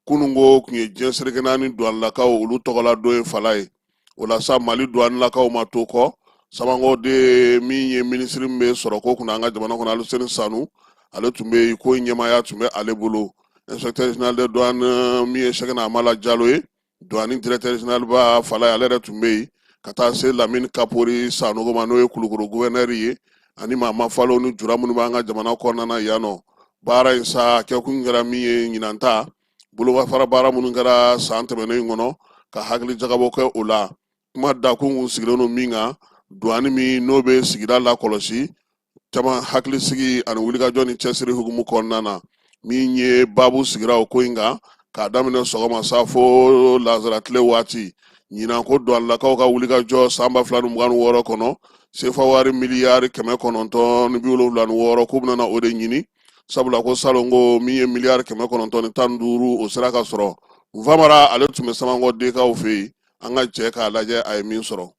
Kununko tun ye diɲɛ seleke naani duwanilakaw olu tɔgɔla don ye Falaye. O la sa, Mali duwanilakaw ma to kɔ. Samankɔ de min ye minisiri min bɛ sɔrɔ ko kunna an ka jamana kɔnɔ, Aluseni Sanu, ale tun bɛ yen. Ko in ɲɛmaaya tun bɛ ale bolo. Inspecteur général de douane min ye Sɛkɛna Amala Jalo ye, douane directeur général ba Falaye, ale yɛrɛ tun bɛ yen, ka taa se Lamini Kapori Sanogo ma, n'o ye Kulukoro gouverneur ye, ani maa mafalo ni jura minnu b'an ka jamana kɔnɔna na yan nɔ. Baara in sa, kɛkun kɛra min ye, ɲinan ta bolofara baara minnu kɛra san tɛmɛnen in kɔnɔ, ka hakili jagabɔ kɛ o la. Kuma dakun kun sigilen don min kan, douane min n'o bɛ sigida lakɔlɔsi caman, hakilisigi ani wulikajɔ ni cɛsiri hukumu kɔnɔna na. Min ye baabu sigira o ko in kan k'a daminɛ sɔgɔma sa fo lansara tile waati. Ɲinan ko duwanilakaw ka wulikajɔ san 2026 kɔnɔ, sefa wari miliyari 976, k'u bɛna o de ɲini, sabula ko salon ko min ye miliyari 915, o sera ka sɔrɔ. Nfamara, ale tun bɛ Samankɔ dekaw fɛ yen. An ka jɛ k'a lajɛ a ye min sɔrɔ.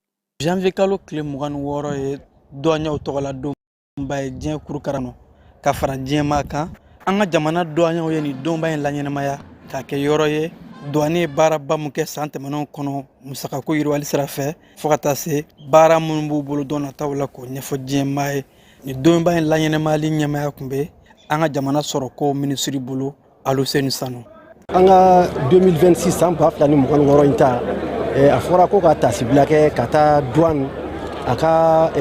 Janvier kalo tile 26 ye douaniers tɔgɔla donba ye diɲɛ kurukara kɔnɔ ka fara diɲɛmaa kan. An ka jamana douaniers ye nin donba in laɲɛnamaya k'a kɛ yɔrɔ ye douane ye baaraba mun kɛ san tɛmɛnenw kɔnɔ musakako yiriwali sira fɛ, fo ka taa se baara minnu b'u bolo don nataw la, k'o ɲɛfɔ diɲɛmaa ye. Nin donba in laɲɛnamayali ɲɛmaya tun bɛ an ka jamana sɔrɔko minisiri bolo, Aluseni Sanu. An ka 2026, san 2026 in ta, a fɔra ko ka tasibila kɛ ka taa douane a ka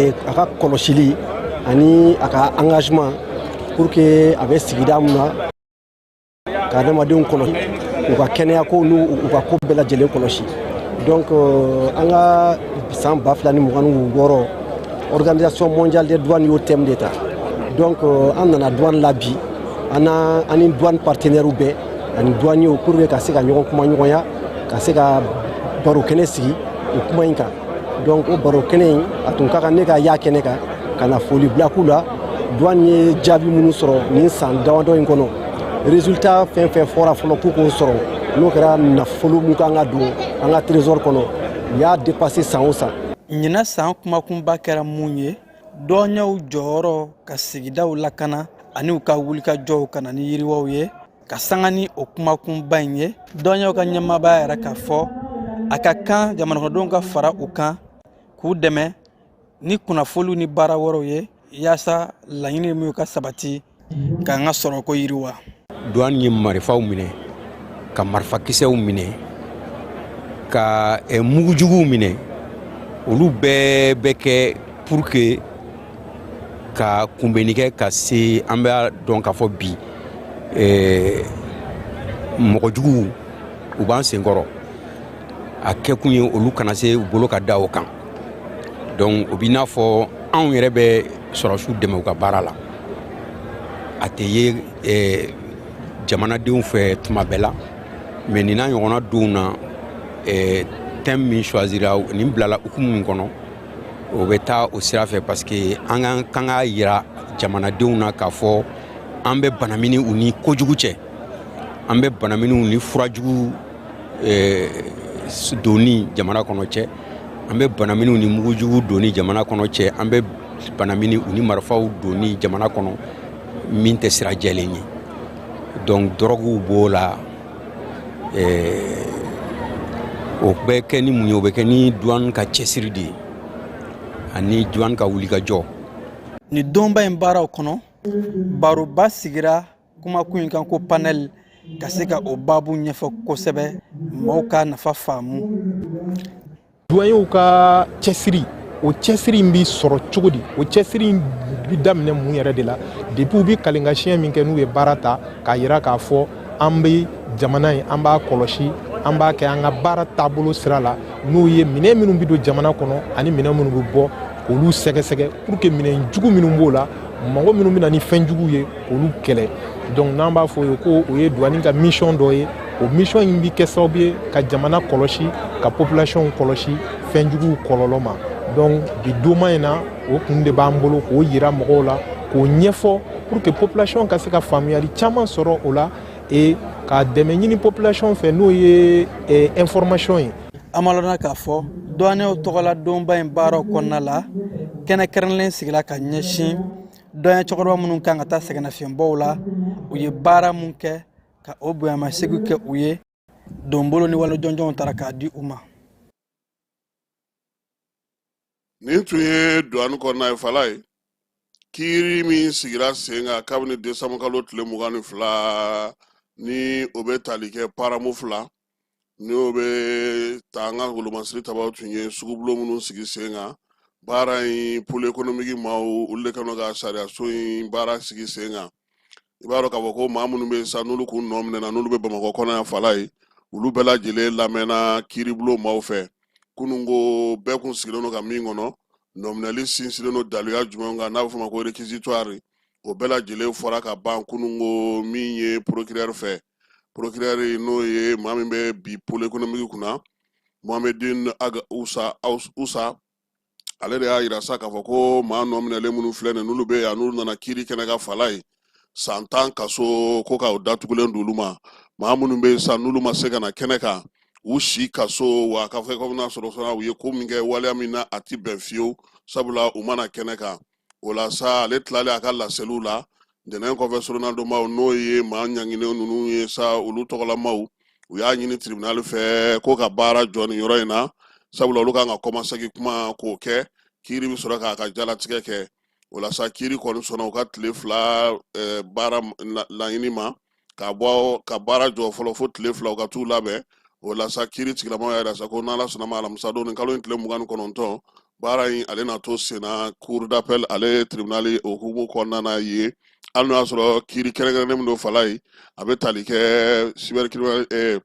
kɔlɔsili ani a ka engagement pour que a bɛ sigida mun na ka adamadenw kɔlɔsi, u ka kɛnɛya ko n'u u ka ko bɛɛ lajɛlen kɔlɔsi. Donc an ka san 2026, Organisation mondiale des douanes y'o thème de ta. Donc an nana douane la bi, an na an ni douane partenaires bɛɛ ani douaniers, pour que ka se ka ɲɔgɔn kuma ɲɔgɔnya, ka se ka baro kɛnɛ sigi o kuma in kan. Donc o baro kɛnɛ in, a tun ka kan ne ka y'a kɛnɛ kan ka na foli bila k'u la. Douane ye jaabi minnu sɔrɔ nin san damadɔ in kɔnɔ, résultat fɛn fɛn fɔra fɔlɔ k'u k'o sɔrɔ, n'o kɛra nafolo mun kan ka don an ka trésor kɔnɔ, u y'a dépassé san o san. Ɲinan san kumakunba kɛra mun ye? Douaniers jɔyɔrɔ ka sigidaw lakana ani u ka wulikajɔw ka na ni yiriwaw ye. Ka sanga ni o kumakunba in ye, douaniers ka ɲɛmaaba yɛrɛ k'a fɔ a ka kan jamanakɔnɔdenw ka fara u kan k'u dɛmɛ ni kunnafoniw ni baara wɛrɛw ye, yaasa laɲini min ka sabati k'an ka sɔrɔko yiriwa. Douane ye marifaw minɛ, ka marifakisɛw minɛ, ka mugujuguw minɛ. Olu bɛɛ bɛ kɛ pour que ka kunbɛnni kɛ ka se. An b'a dɔn k'a fɔ bi mɔgɔjuguw u b'an senkɔrɔ. A kɛkun ye olu kana se u bolo ka da o kan. Donc o b'i n'a fɔ anw yɛrɛ bɛ sɔrɔsiw dɛmɛ u ka baara la. A tɛ ye jamanadenw fɛ tuma bɛɛ la, mais nin n'a ɲɔgɔnna donw na, thème min choisira, nin bilala hukumu min kɔnɔ, o bɛ taa o sira fɛ, parce que an ka kan k'a yira jamanadenw na k'a fɔ an bɛ banamini u ni kojugu cɛ, an bɛ banaminiw ni furajugu donni jamana kɔnɔ cɛ, an bɛ banaminiw ni mugujugu donni jamana kɔnɔ cɛ, an bɛ banamini u ni marifaw donni jamana kɔnɔ min tɛ sira jɛlen ye. Donc dɔrɔguw b'o la. O bɛ kɛ ni mun ye? O bɛ kɛ ni douane ka cɛsiri de ye. Ani douane ka wulikajɔ. Nin donba in baaraw kɔnɔ, baroba sigira kumakun in kan ko panel ka se ka o baabu ɲɛfɔ kosɛbɛ, maaw ka nafa faamu. Douaniers ka cɛsiri, o cɛsiri in bɛ sɔrɔ cogo di? O cɛsiri in bɛ daminɛ mun yɛrɛ de la? Depuis u bɛ kalenka siɲɛ min kɛ, n'u ye baara ta k'a yira k'a fɔ an bɛ jamana in, an b'a kɔlɔsi, an b'a kɛ an ka baara taabolo sira la, n'o ye minɛn minnu bɛ don jamana kɔnɔ ani minɛn minnu bɛ bɔ, k'olu sɛgɛsɛgɛ pour que minɛn jugu minnu b'o la, mɔgɔ minnu bɛ na ni fɛn jugu ye, k'olu kɛlɛ. Donc n'an b'a fɔ o ye ko o ye douane ka mission dɔ ye. O mission in bɛ kɛ sababu ye ka jamana kɔlɔsi, ka population kɔlɔsi fɛn juguw kɔlɔlɔ ma. Donc bi donma in na, o kun de b'an bolo k'o yira mɔgɔw la, k'o ɲɛfɔ pour que population ka se ka faamuyali caman sɔrɔ o la et ka dɛmɛ ɲini population fɛ, n'o ye information ye. An b'a lɔnna k'a fɔ douaniers tɔgɔla donba in baaraw kɔnɔna la, kɛnɛ kɛrɛnkɛrɛnlen sigira ka ɲɛsin douanier cɛkɔrɔba minnu kan ka taa sɛgɛnnafiɲɛbɔw la, u ye baara mun kɛ, ka o bonyamasegin kɛ u ye. Donbolo ni wale jɔnjɔnw taara k'a di u ma. Nin tun ye douane kɔnɔna ye. Fala ye kiiri min sigira sen kan kabini desanburu kalo tile 22, ni o bɛ tali kɛ Paramouff la, ni o bɛ ta an ka wolomasiri tabaw tun ye sugubulon minnu sigi sen kan. Baara in, pôle économique maaw, olu de kɛlen ka sariyaso in baara sigi sen kan. I b'a dɔn k'a fɔ ko maa minnu bɛ yen sa, n'olu kun nɔ minɛna, n'olu bɛ Bamakɔ kɔnɔ yan, Fala ye, olu bɛɛ lajɛlen lamɛnna kiiribulon maaw fɛ kunun. Ko bɛɛ kun sigilen don ka min kɔnɔ, nɔminɛli sinsinnen don daluya jumɛn kan, n'a bɛ f'o ma ko réquisitoire, o bɛɛ lajɛlen fɔra ka ban kunun. Ko min ye procureur fɛ, procureur n'o ye maa min bɛ bi pôle économique kunna, Mohamedine Ag Usa Usa, ale de y'a yira sa k'a fɔ ko maa nɔminɛlen minnu filɛ nin, n'olu bɛ yan, n'olu nana kiiri kɛnɛ ka, Fala ye, san 10 kaso ko ka o datugulen d'olu ma. Maa minnu bɛ yen sa, n'olu ma se ka na kɛnɛ kan, u si kaso. Wa k'a fɔ komi n'a sɔrɔ fana u ye ko min kɛ, waleya min na a ti bɛn fiyewu, sabula u ma na kɛnɛ kan. O la sa, ale tilalen a ka laseliw la ntɛnɛn kɔfɛ, soronadonbaw, n'o ye maa ɲanginen ninnu ye sa, olu tɔgɔlamaw, u y'a ɲini tribunal fɛ ko ka baara jɔ nin yɔrɔ in na, sabula olu kan ka kɔmasegin kuma k'o kɛ, kiiri bɛ sɔrɔ k'a ka jalatigɛ kɛ. O la sa, kiiri kɔni sɔnna u ka tile 2 baara laɲini ma, ka bɔ ka baara jɔ fɔlɔ fo tile 2, u ka t'u labɛn. O la sa, kiiri tigilamaw y'a yira sa ko n'Ala sɔnna ma, alamisa don, nin kalo in tile 29, baara in ale na to senna cour d'appel ale tribunal o hukumu kɔnɔna na ye. Hali n'o y'a sɔrɔ kiiri kɛrɛnkɛrɛnnen min don, Fala ye, a bɛ tali kɛ cybercriminel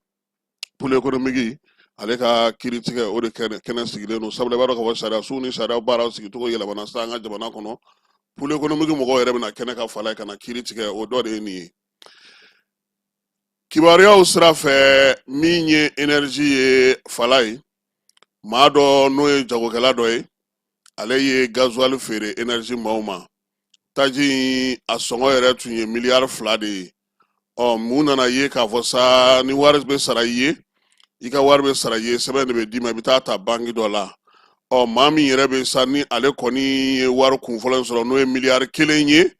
pôle économique ale ka kiiri tigɛ, o de kɛnɛ sigilen don, sabula i b'a dɔn k'a fɔ sariya suw ni sariya baaraw sigicogo yɛlɛmana sisan an ka jamana kɔnɔ. Pôle économique mɔgɔw yɛrɛ bɛna kɛnɛ ka, Fala ye, ka na kiiri tigɛ, o dɔ de ye nin ye. Kibaruyaw sira fɛ, min ye énergie ye, Fala ye, maa dɔ n'o ye jagokɛla dɔ ye, ale ye gasoil feere énergie maaw ma. Taji in a sɔngɔ yɛrɛ tun ye miliyari 2 de ye. Ɔ mun nana ye k'a fɔ sa, ni wari bɛ sara i ye, i ka wari bɛ sara i ye, sɛbɛn de bɛ d'i ma, i bɛ taa ta banki dɔ la. Ɔ maa min yɛrɛ bɛ sa, ni ale kɔni ye wari kunfɔlɔ in sɔrɔ, n'o ye miliyari 1 ye,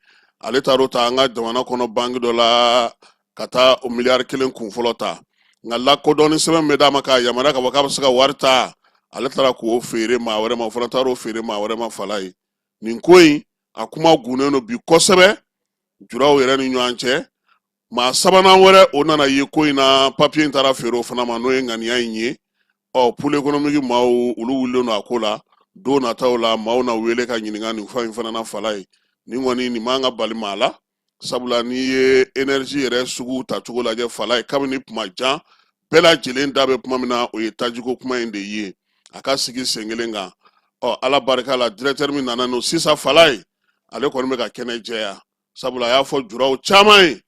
ale taar'o ta an ka jamana kɔnɔ banki dɔ la ka taa o miliyari 1 kunfɔlɔ ta. Nka lakodɔnni sɛbɛn bɛ d'a ma k'a yamaruya k'a fɔ k'a bɛ se ka wari ta, ale taara k'o feere maa wɛrɛ ma, o fana taara o feere maa wɛrɛ ma. Fala ye, nin ko in a kuma gunnen don bi kosɛbɛ juraw yɛrɛ ni ɲɔgɔn cɛ. Maa sabanan wɛrɛ, o nana ye ko in na, papiye in taara feere o fana ma, n'o ye ŋaniya in ye. Ɔ pôle économique maaw, olu wulilen don a ko la. Don nataw la, maaw na wele ka ɲininka nin fɛn in fana na. Fala ye, nin kɔni nin man ka bali maa la, sabula n'i ye énergie yɛrɛ sugu tacogo lajɛ, Fala ye, kabini kuma jan bɛɛ lajɛlen da bɛ kuma min na, o ye tajiko kuma in de ye, a ka sigi sen kelen kan. Ɔ Ala barika la, directeur min nana n'o sisan, Fala ye, ale kɔni bɛ ka kɛnɛ jɛya, sabula a y'a fɔ juraw caman ye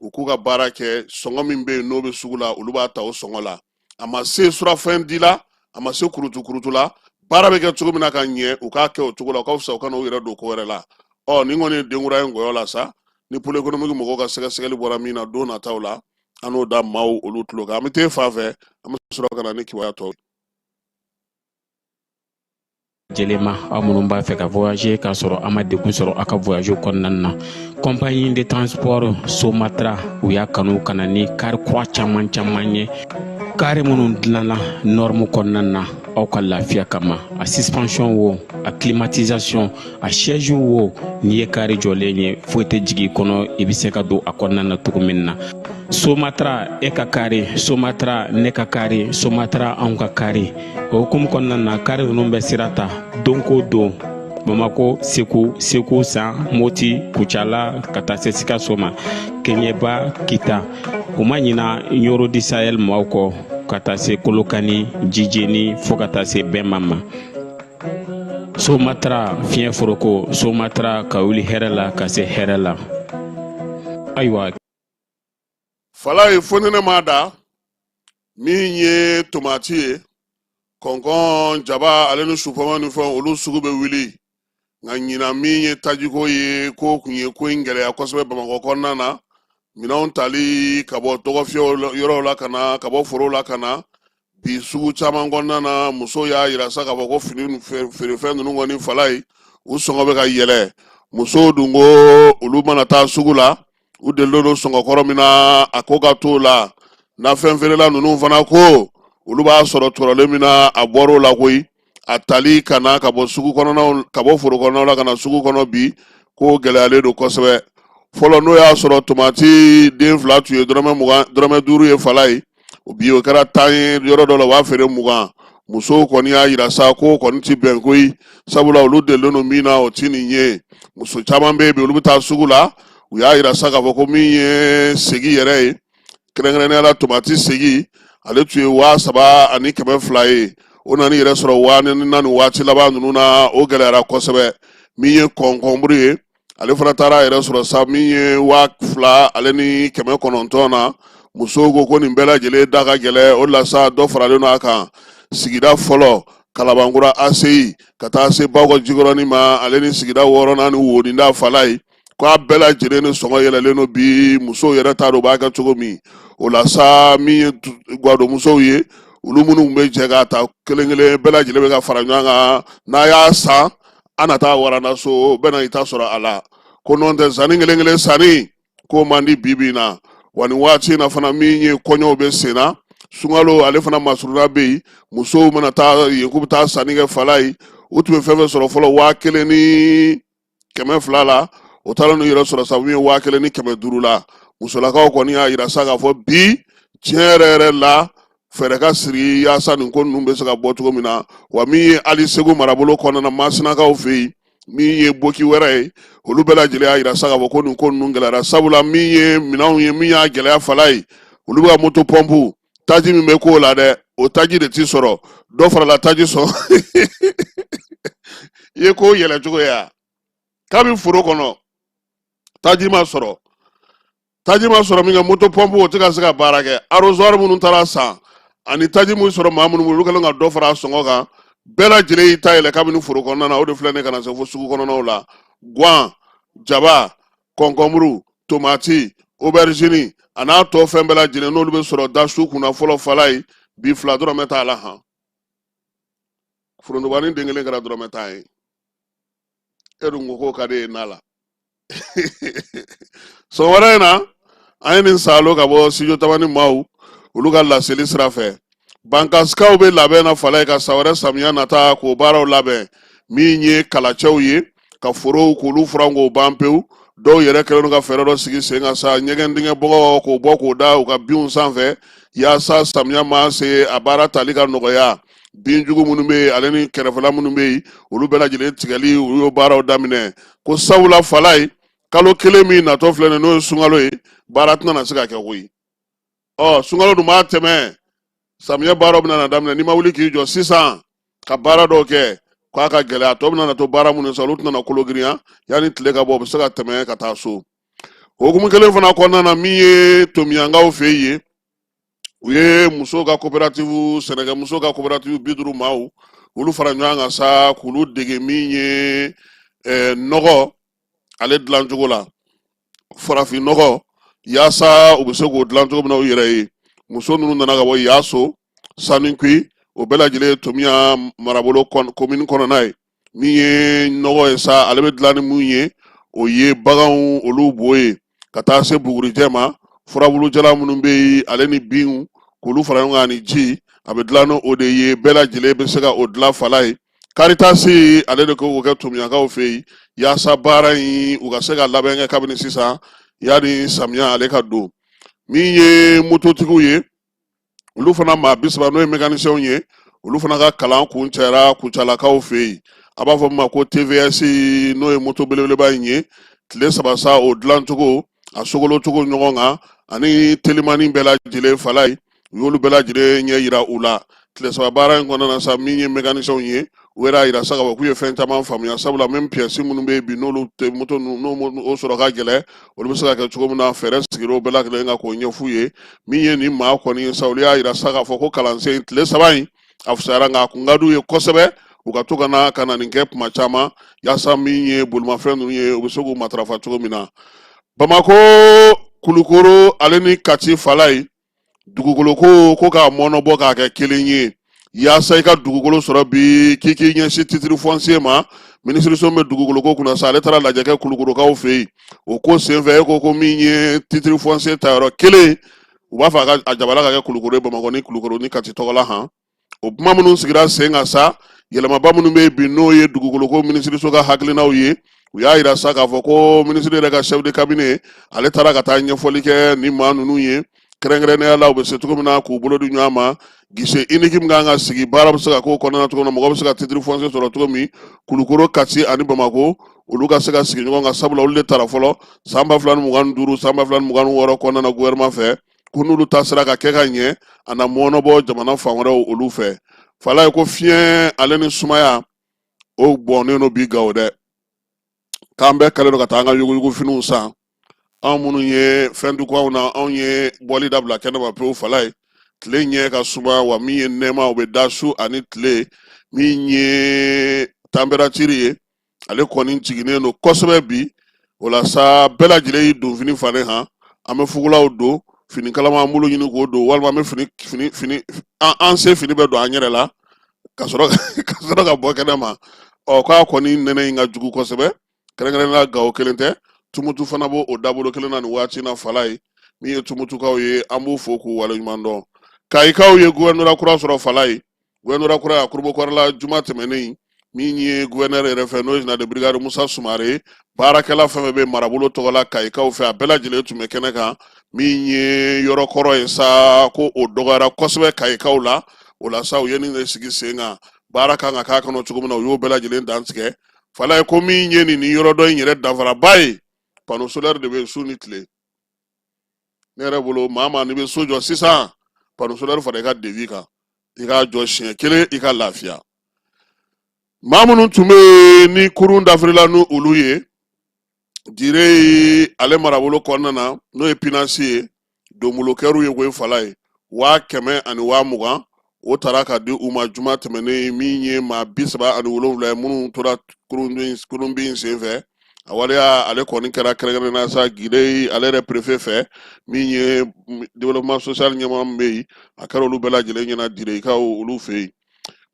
u k'u ka baara kɛ. Sɔngɔ min bɛ yen n'o bɛ sugu la, olu b'a ta o sɔngɔ la. A ma se surafɛn di la, a ma se kurutu kurutu la. Baara bɛ kɛ cogo min na ka ɲɛ, u k'a kɛ o cogo la, u ka fisa u kana u yɛrɛ don ko wɛrɛ la. Ɔ nin kɔni ye denkura ye ngɔyɔ la sa. Ni pôle économique mɔgɔw ka sɛgɛsɛgɛli bɔra min na don nataw la, an n'o da maaw olu tulo kan. An bɛ t'e fan fɛ, an bɛ sɔrɔ ka na ni kibaruya tɔw. Jɛlen ma, aw minnu b'a fɛ ka voyager k'a sɔrɔ a ma degun sɔrɔ a ka voyage kɔnɔna na, compagnie de transport Somatra, u y'a kanu ka na ni kari kura caman caman ye, kari minnu dilanna norme kɔnɔna na. aw ka lafiya kama. A suspension wo, a climatisation, a siège wo, n'i ye kari jɔlen ye, foyi tɛ jigin i kɔnɔ, i bɛ se ka don a kɔnɔna na cogo min na. Somatra e ka kari, Somatra ne ka kari, Somatra anw ka kari. O hukumu kɔnɔna na, kari ninnu bɛ sira ta don ko don Bamako, Segu, Segu San, Moti, Kucala, ka taa se Sikaso ma, Keɲeba, Kita. U ma ɲina Ɲoro du Sahel maaw kɔ, ka taa se Kolokani, Jijeni, fo ka taa se Bɛnma ma. Somatra fiɲɛ foroko, Somatra ka wuli hɛrɛ la ka se hɛrɛ la. Ayiwa. Falaye fonɛnɛ ma da min ye tomati ye, kɔnkɔn, jaba ale ni supɔmɛ ni fɛn olu sugu bɛ wuli. Nka ɲinan min ye tajiko ye, k'o kun ye ko in gɛlɛya kosɛbɛ Bamakɔ kɔnɔna na. Minɛnw tali ka bɔ dɔgɔfiyɛ yɔrɔw la ka na, ka bɔ forow la ka na bi sugu caman kɔnɔna na, musow y'a yira sa k'a fɔ ko fini feerefɛn ninnu kɔni Falaye, u sɔngɔ bɛ ka yɛlɛ. Musow dun ko olu mana taa sugu la, u delilen don sɔngɔ kɔrɔ min na, a ko ka t'o la. Nafɛn feerela ninnu fana ko olu b'a sɔrɔ kɔrɔlen min na, a bɔr'o la koyi. A tali ka na ka bɔ sugu kɔnɔnaw, ka bɔ foro kɔnɔnaw la ka na sugu kɔnɔ bi, ko gɛlɛyalen don kosɛbɛ. Fɔlɔ, n'o y'a sɔrɔ tomati den fila tun ye dɔrɔmɛ 20, dɔrɔmɛ 5 ye Falaye, bi o kɛra 10 ye. Yɔrɔ dɔ la, u b'a feere 20. Musow kɔni y'a yira sa k'o kɔni ti bɛn koyi, sabula olu delilen don min na, o ti nin ye. Muso caman bɛ yen bi, olu bɛ taa sugu la, u y'a yira sa k'a fɔ ko min ye segi yɛrɛ ye, kɛrɛnkɛrɛnnenya la tomati segi, ale tun ye 3200 ye, o nana yɛrɛ sɔrɔ 4000 na nin waati laban ninnu na. O gɛlɛyara kosɛbɛ. Min ye kɔnkɔnburu ye, ale fana taara a yɛrɛ sɔrɔ sa min ye 2900 na. Musow ko ko nin bɛɛ lajɛlen da ka gɛlɛn, o la sa dɔ faralen don a kan. Sigida fɔlɔ, Kalabankura ACI, ka taa se Bakɔ Jikɔrɔni ma, ale ni sigida wɔɔrɔnan ni Woninda Falaye, ko a bɛɛ lajɛlen ni sɔngɔ yɛlɛlen don bi. Musow yɛrɛ t'a dɔn u b'a kɛ cogo min. O la sa, min ye gwadonmusow ye, olu minnu bɛ jɛ k'a ta kelen kelen, bɛɛ lajɛlen bɛ ka fara ɲɔgɔn kan. N'a y'a san, an na taa waranda so, bɛɛ na i ta sɔrɔ a la. Ko n'o tɛ, sanni kelen kelen sanni ko man di bi bi in na. Wa nin waati in na fana, min ye kɔɲɔw bɛ sen na, sunkalo ale fana masurunna bɛ yen, musow mana taa yen k'u bɛ taa sanni kɛ Falaye, u tun bɛ fɛn fɛn sɔrɔ fɔlɔ 1200 la, o taara n'u yɛrɛ sɔrɔ sa min ye 1500 la. Musolakaw kɔni y'a yira sa k'a fɔ bi, tiɲɛ yɛrɛ yɛrɛ la, fɛɛrɛ ka siri yaasa nin ko ninnu bɛ se ka bɔ cogo min na. Wa min ye hali Segu marabolo kɔnɔna na, Masinakaw fɛ yen, min ye boki wɛrɛ ye, olu bɛɛ lajɛlen y'a yira sa k'a fɔ ko nin ko ninnu gɛlɛyara, sabula min ye minɛnw ye, min y'a gɛlɛya Falaye, olu bɛ ka moto pɔnpu taji min bɛ k'o la dɛ, o taji de ti sɔrɔ. Dɔ farala taji sɔngɔ i ye ko yɛlɛ cogo ye a kabi foro kɔnɔ, taji ma sɔrɔ, taji ma sɔrɔ min kɛ, moto pɔnpu o tɛ ka se ka baara kɛ, arrosoir minnu taara san ani taji min sɔrɔ maa minnu bolo, olu kɛlen ka dɔ fara a sɔngɔ kan. Bɛɛ lajɛlen y'i ta yɛlɛ kabini foro kɔnɔna na, o de filɛ nin ye ka na se fo sugu kɔnɔnaw la. Guwan, jaba, kɔnkɔnburu, tomati, aubergine a n'a tɔ fɛn bɛɛ lajɛlen, n'olu bɛ sɔrɔ da su kunna fɔlɔ Falaye, bi fila dɔrɔmɛ t'a la. Han, forontobani den kelen kɛra dɔrɔmɛ 10 ye. E dun ko k'o ka di e ye na la. Sɔgɔmada in na, an ye nin saalo ka bɔ studio Tamani maaw olu ka laseli sira fɛ. Bankasikaw bɛ labɛn na Falaye ka san wɛrɛ samiya nata k'o baaraw labɛn. Min ye kalacɛw ye, ka forow k'olu furan k'o ban pewu. Dɔw yɛrɛ kɛlen don ka fɛɛrɛ dɔ sigi sen kan sa, ɲɛgɛn dingɛ bɔgɔ k'o bɔ k'o da u ka binw sanfɛ, yaasa samiya ma se, a baara tali ka nɔgɔya. Binjugu minnu bɛ yen, ale ni kɛrɛfɛla minnu bɛ yen, olu bɛɛ lajɛlen tigɛli, olu y'o baaraw daminɛ. Ko sabula Falaye, kalo kelen min natɔ filɛ nin, n'o ye sunkalo ye, baara tɛna na se ka kɛ koyi. Ɔ, sunkalo dun b'a tɛmɛ, samiyɛ baaraw bɛna na daminɛ. N'i ma wuli k'i jɔ sisan ka baara dɔw kɛ, k'a ka gɛlɛya. A tɔ bɛna na to baara minnu sa, olu tɛna na kolo girinya yanni tile ka bɔ, u bɛ se ka tɛmɛ ka taa so. O hukumu kelen fana kɔnɔna na, min ye Tomiyankaw fɛ yen, u ye musow ka coopérative, sɛnɛkɛ musow ka coopérative 50 maaw, olu fara ɲɔgɔn kan sa k'olu dege min ye nɔgɔ ale dilancogo la, farafin nɔgɔ, yaasa u bɛ se k'o dilan cogo min na u yɛrɛ ye. Muso ninnu nana ka bɔ Yaso, Sanikui, o bɛɛ lajɛlen ye Tomiya marabolo komini kɔnɔna ye. Min ye nɔgɔ ye sa, ale bɛ dilan ni mun ye, o ye baganw olu bo ye, ka taa se bugurijɛ ma, furabulu jalan minnu bɛ yen, ale ni binw, k'olu fara ɲɔgɔn kan ani ji, A bɛ dilan n'o de ye, bɛɛ lajɛlen bɛ se ka o dilan fala ye. Karitasi ale de k'o kɛ Tumuyakaw fɛ yen, yaasa baara in u ka se ka labɛn kɛ kabini sisan yanni samiya ale ka don. Min ye mototigiw ye, olu fana maa 30, n'o ye mekanisiyɛnw ye, olu fana ka kalan kuncɛra Kucalakaw fɛ yen. A b'a fɔ min ma ko TVS, n'o ye moto belebeleba in ye. Tile 3 sa, o dilancogo, a sogolocogo ɲɔgɔn kan ani telimani bɛɛ lajɛlen fala ye, u y'olu bɛɛ lajɛlen ɲɛ yira u la. Tile 3 baara in kɔnɔna na sa, min ye mekanisiyɛnw ye, u yɛrɛ y'a yira sa k'a fɔ k'u ye fɛn caman faamuya, sabula même piyɛsi minnu bɛ yen bi, n'olu tɛ moto ninnu, n'o o sɔrɔ ka gɛlɛn, olu bɛ se ka kɛ cogo min na, fɛɛrɛ sigira o bɛɛ lajɛlen kan k'o ɲɛf'u ye. Min ye nin maa kɔni ye sa, olu y'a yira sa k'a fɔ ko kalansen tile 3 in a fisayara, nka a kun ka d'u ye kosɛbɛ u ka to ka na ka na nin kɛ kuma caman, yaasa min ye bolimafɛn ninnu ye, u bɛ se k'u matarafa cogo min na. Bamakɔ, Kulukoro ale ni Kati fala ye, dugukolo ko k'a mɔnɔbɔ k'a kɛ kelen ye, yaasa i ka dugukolo sɔrɔ bi, k'i k'i ɲɛsin titre foncier ma. Minisiriso bɛ dugukolo ko kunna sa, ale taara lajɛ kɛ Kulukorokaw fɛ yen. O ko senfɛ, e ko min ye titre foncier ta yɔrɔ kelen, u b'a fɛ a ka a jabala ka kɛ Kulukoro ye, Bamakɔ ni Kulukoro ni Kati tɔgɔ la han. O kuma minnu sigira sen kan sa, yɛlɛmaba minnu bɛ yen bi, n'o ye dugukoloko minisiriso ka hakilinaw ye, u y'a yira sa k'a fɔ ko minisiri yɛrɛ ka chef de cabinet ale taara ka taa ɲɛfɔli kɛ ni maa ninnu ye, kɛrɛnkɛrɛnnenya la u bɛ se cogo min na k'u bolo di ɲɔgɔn ma, guichet unique min kan ka sigi, baara bɛ se ka k'o kɔnɔna cogo min na, mɔgɔ bɛ se ka titre foncier sɔrɔ cogo min, Kulukoro, Kati ani Bamakɔ, olu ka se ka sigi ɲɔgɔn kan, sabula olu de tara fɔlɔ san 2025, san 2026 kɔnɔna na gouvernement fɛ, ko n'olu ta sera ka kɛ ka ɲɛ, a na mɔnɔbɔ jamana fan wɛrɛw olu fɛ. Fala ye ko fiɲɛ ale ni sumaya o bɔnnen don bi Gawo dɛ, k'an bɛɛ kɛlen don ka taa an ka yuguyugu finiw san. Anw minnu ye fɛn du anw na, anw ye bɔli dabila kɛnɛma pewu. Fala ye tile ɲɛ ka suma, wa min ye nɛɛma, o bɛ da su ani tile. Min ye tanperatiri ye, ale kɔni jiginnen don kosɛbɛ bi. O la sa, bɛɛ lajɛlen y'i donfini falen han. An bɛ fugulaw don, fini kalama an bolo ɲini k'o don, walima an bɛ fini fini fini an se fini bɛɛ don an yɛrɛ la ka sɔrɔ ka bɔ kɛnɛ ma. Ɔ, k'a kɔni nɛnɛ in ka jugu kosɛbɛ, kɛrɛnkɛrɛnnenya la Gawo kelen tɛ, Tumutu fana b'o o dabolo kelen na nin waati na. Fala ye min ye Tumutukaw ye, an b'u fo k'u waleɲuman dɔn. Kayikaw ye gouvernorat kura sɔrɔ. Fala ye gouvernorat kura a kurubokɔrɔla juma tɛmɛnen, min ye gouverneur yɛrɛ fɛ, n'o ye général de brigade Musa Sumare, baarakɛla fɛn fɛn bɛ marabolo tɔgɔ la Kayikaw fɛ, a bɛɛ lajɛlen tun bɛ kɛnɛ kan. Min ye yɔrɔ kɔrɔ ye sa, ko o dɔgɔyara kosɛbɛ Kayikaw la. O la sa, u ye nin de sigi sen kan, baara kan ka k'a kɔnɔ cogo min na, u y'o bɛɛ lajɛlen dantigɛ. Fala ye ko min ye nin ni yɔrɔ dɔ in yɛrɛ danfaraba ye, panneau solaire de bɛ yen su ni tile. Ne yɛrɛ bolo, maa maa n'i bɛ so jɔ sisan, panneau solaire fara i ka devis kan, i k'a jɔ siɲɛ kelen, i ka lafiya. Maa minnu tun bɛ yen ni kurun dafirila ni olu ye Dire ale marabolo kɔnɔna na, n'o ye pinasi ye, donbolokɛriw ye koyi. Fala ye 100 000 ani 20 000, o taara ka di u ma juma tɛmɛnen. Min ye maa 37 ye minnu tora kurunbin senfɛ, a waleya ale kɔni kɛra kɛrɛnkɛrɛnnenya sa Gire ale yɛrɛ préfet fɛ. Min ye développement social ɲɛmaa min bɛ yen, a kɛra olu bɛɛ lajɛlen ɲɛna Direkaw olu fɛ yen.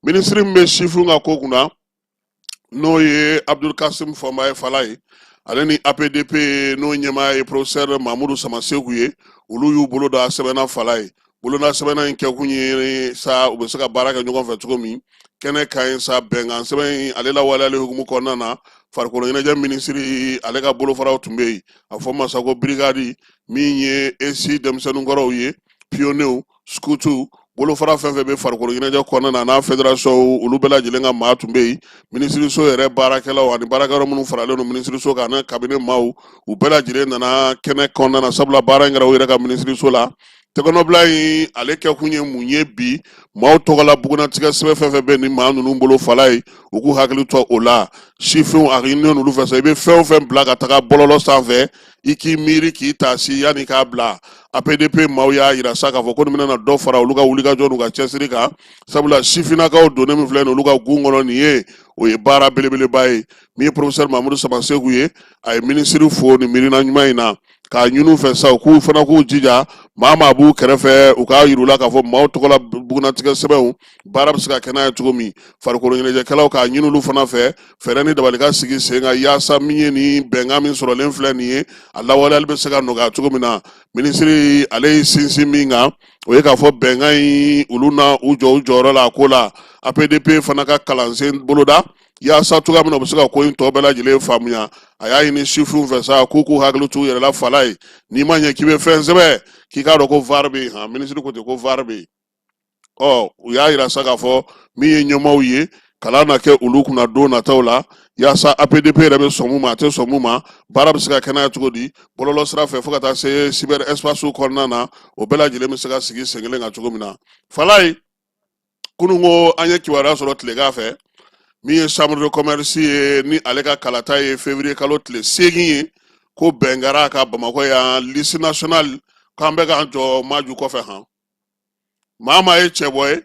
Minisiri min bɛ sifinw ka ko kunna, n'o ye Abdul Kasim Fɔnba ye, Fala ye ale ni APDP, n'o ɲɛmaa ye professeur Mamudu Samaseku ye, olu y'u bolo da sɛbɛnna. Fala ye boloda sɛbɛnna in kɛkun ye sa, u bɛ se ka baara kɛ ɲɔgɔn fɛ cogo min. Kɛnɛ ka ɲi sa, bɛnkan sɛbɛn in ale lawaleyali hukumu kɔnɔna na, farikolo ɲɛnajɛ minisiri ale ka bolofaraw tun bɛ yen. A fɔ ma sa ko brigade, min ye ESI denmisɛnninkɔrɔw ye, pionniers, scout, bolofara fɛn fɛn bɛ farikolo ɲɛnajɛ kɔnɔna na n'a fédération, olu bɛɛ lajɛlen ka maa tun bɛ yen. Minisiriso yɛrɛ baarakɛlaw ani baarakɛyɔrɔ minnu faralen don minisiriso kan ani cabinet maaw, u bɛɛ lajɛlen nana kɛnɛ kɔnɔna na, sabula baara in kɛra u yɛrɛ ka minisiriso la. Tɛgɛnɔbila in ale kɛkun ye mun ye bi? Maaw tɔgɔla bugunnatigɛ sɛbɛn fɛn fɛn bɛ ni maa ninnu bolo, Fala ye u k'u hakili to o la. Sifinw, a ɲininen olu fɛ sa, i bɛ fɛn o fɛn bila ka taga bɔlɔlɔ sanfɛ, i k'i miiri k'i taasi yanni k'a bila. APDP maaw y'a yira sa k'a fɔ ko nin bɛna dɔ fara olu ka wulikajɔ n'u ka cɛsiri kan, sabula sifinnakaw donnen min filɛ nin olu ka gun kɔnɔ nin ye, o ye baara belebeleba ye. Min ye professeur Mamudu Samaseku ye, a ye minisiri fo nin miirina ɲuman in na, k'a ɲini u fɛ sa u k'u fana k'u jija, maa maa b'u kɛrɛfɛ, u k'a yir'u la k'a fɔ maaw tɔgɔla bugunnatigɛ sɛbɛnw baara bɛ se ka kɛ n'a ye cogo min. Farikolo ɲɛnajɛkɛlaw, k'a ɲini olu fana fɛ, fɛɛrɛ ni dabali ka sigi sen kan yaasa min ye nin bɛnkan min sɔrɔlen filɛ nin ye, a lawaleyali bɛ se ka nɔgɔya cogo min na. Minisiri ale ye sinsin min kan, O ye k'a fɔ bɛnkan in, olu na u jɔ u jɔyɔrɔ la a ko la. APDP fana ka kalansen boloda yaasa cogoya min na u bɛ se ka ko in tɔ bɛɛ lajɛlen faamuya. A y'a ɲini sifinw fɛ sa k'u k'u hakili t'u yɛrɛ la. Falaye, n'i ma ɲɛ k'i bɛ fɛn sɛbɛn, k'i k'a dɔn ko VAR bɛ yen. Han, minisiri ko ten ko VAR bɛ yen. Ɔ, u y'a yira sa k'a fɔ min ye ɲɛmaaw ye, kalan na kɛ olu kunna don nataw la, yaasa APDP yɛrɛ bɛ sɔn mun ma, a tɛ sɔn mun ma, baara bɛ se ka kɛ n'a ye cogo di bɔlɔlɔ sira fɛ, fo ka taa se cyber espace kɔnɔna na, o bɛɛ lajɛlen bɛ se ka sigi sen kelen kan cogo min na. Falaye, kunun ko an ye kibaruya sɔrɔ tilegan fɛ, min ye chambre de commerce ye, ni ale ka kalata ye février kalo tile 8 ye, ko bɛn kɛra a kan Bamakɔ yan, liste nationale, k'an bɛ k'an jɔ Maju kɔfɛ. Han, maa maa ye cɛbɔ ye,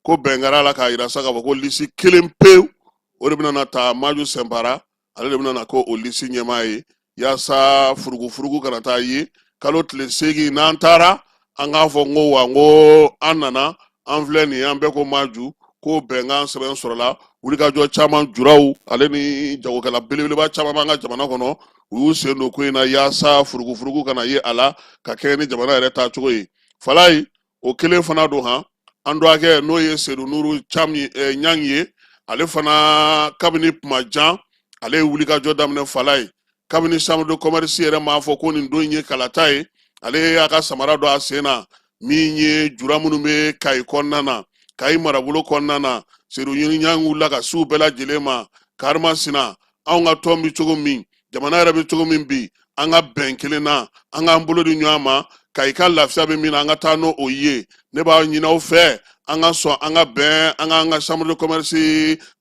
ko bɛn kɛra a la k'a yira sa k'a fɔ ko lisi kelen pewu, o de bɛna na ta Maju Sɛnpara, ale de bɛna na ko o lisi ɲɛmaa ye, yaasa furugufurugu kana taa ye kalo tile 8 n'an taara, an k'a fɔ n ko wa, n ko an nana, an filɛ nin ye, an bɛɛ ko Maju. Ko bɛnkan sɛbɛn sɔrɔla wulikajɔ caman, juraw ale ni jagokɛla belebeleba caman b'an ka jamana kɔnɔ, u y'u sen don ko in na yaasa furugufurugu kana ye a la ka kɛɲɛ ni jamana yɛrɛ taacogo ye. Falaye, o kelen fana don. Han, an dɔgɔkɛ, n'o ye Sedu Nuru Cam Ɲang ye, ale fana kabini kuma jan ale ye wulikajɔ daminɛ. Falaye, kabini chambre de commerce yɛrɛ m'a fɔ ko nin don in ye kalata ye, ale y'a ka samara don a sen na. Min ye jura minnu bɛ Kayi kɔnɔna na, Kayi marabolo kɔnɔna na, Sedu Ɲang wulila ka s'u bɛɛ lajɛlen ma. Karimasina, anw ka tɔn bɛ cogo min, jamana yɛrɛ bɛ cogo min bi, an ka bɛn kelen na, an k'an bolo di ɲɔgɔn ma, Kayi ka lafiya bɛ min na, an ka taa n'o o ye. Ne b'a ɲini aw fɛ, an ka sɔn, an ka bɛn, an k'an ka chambre de commerce,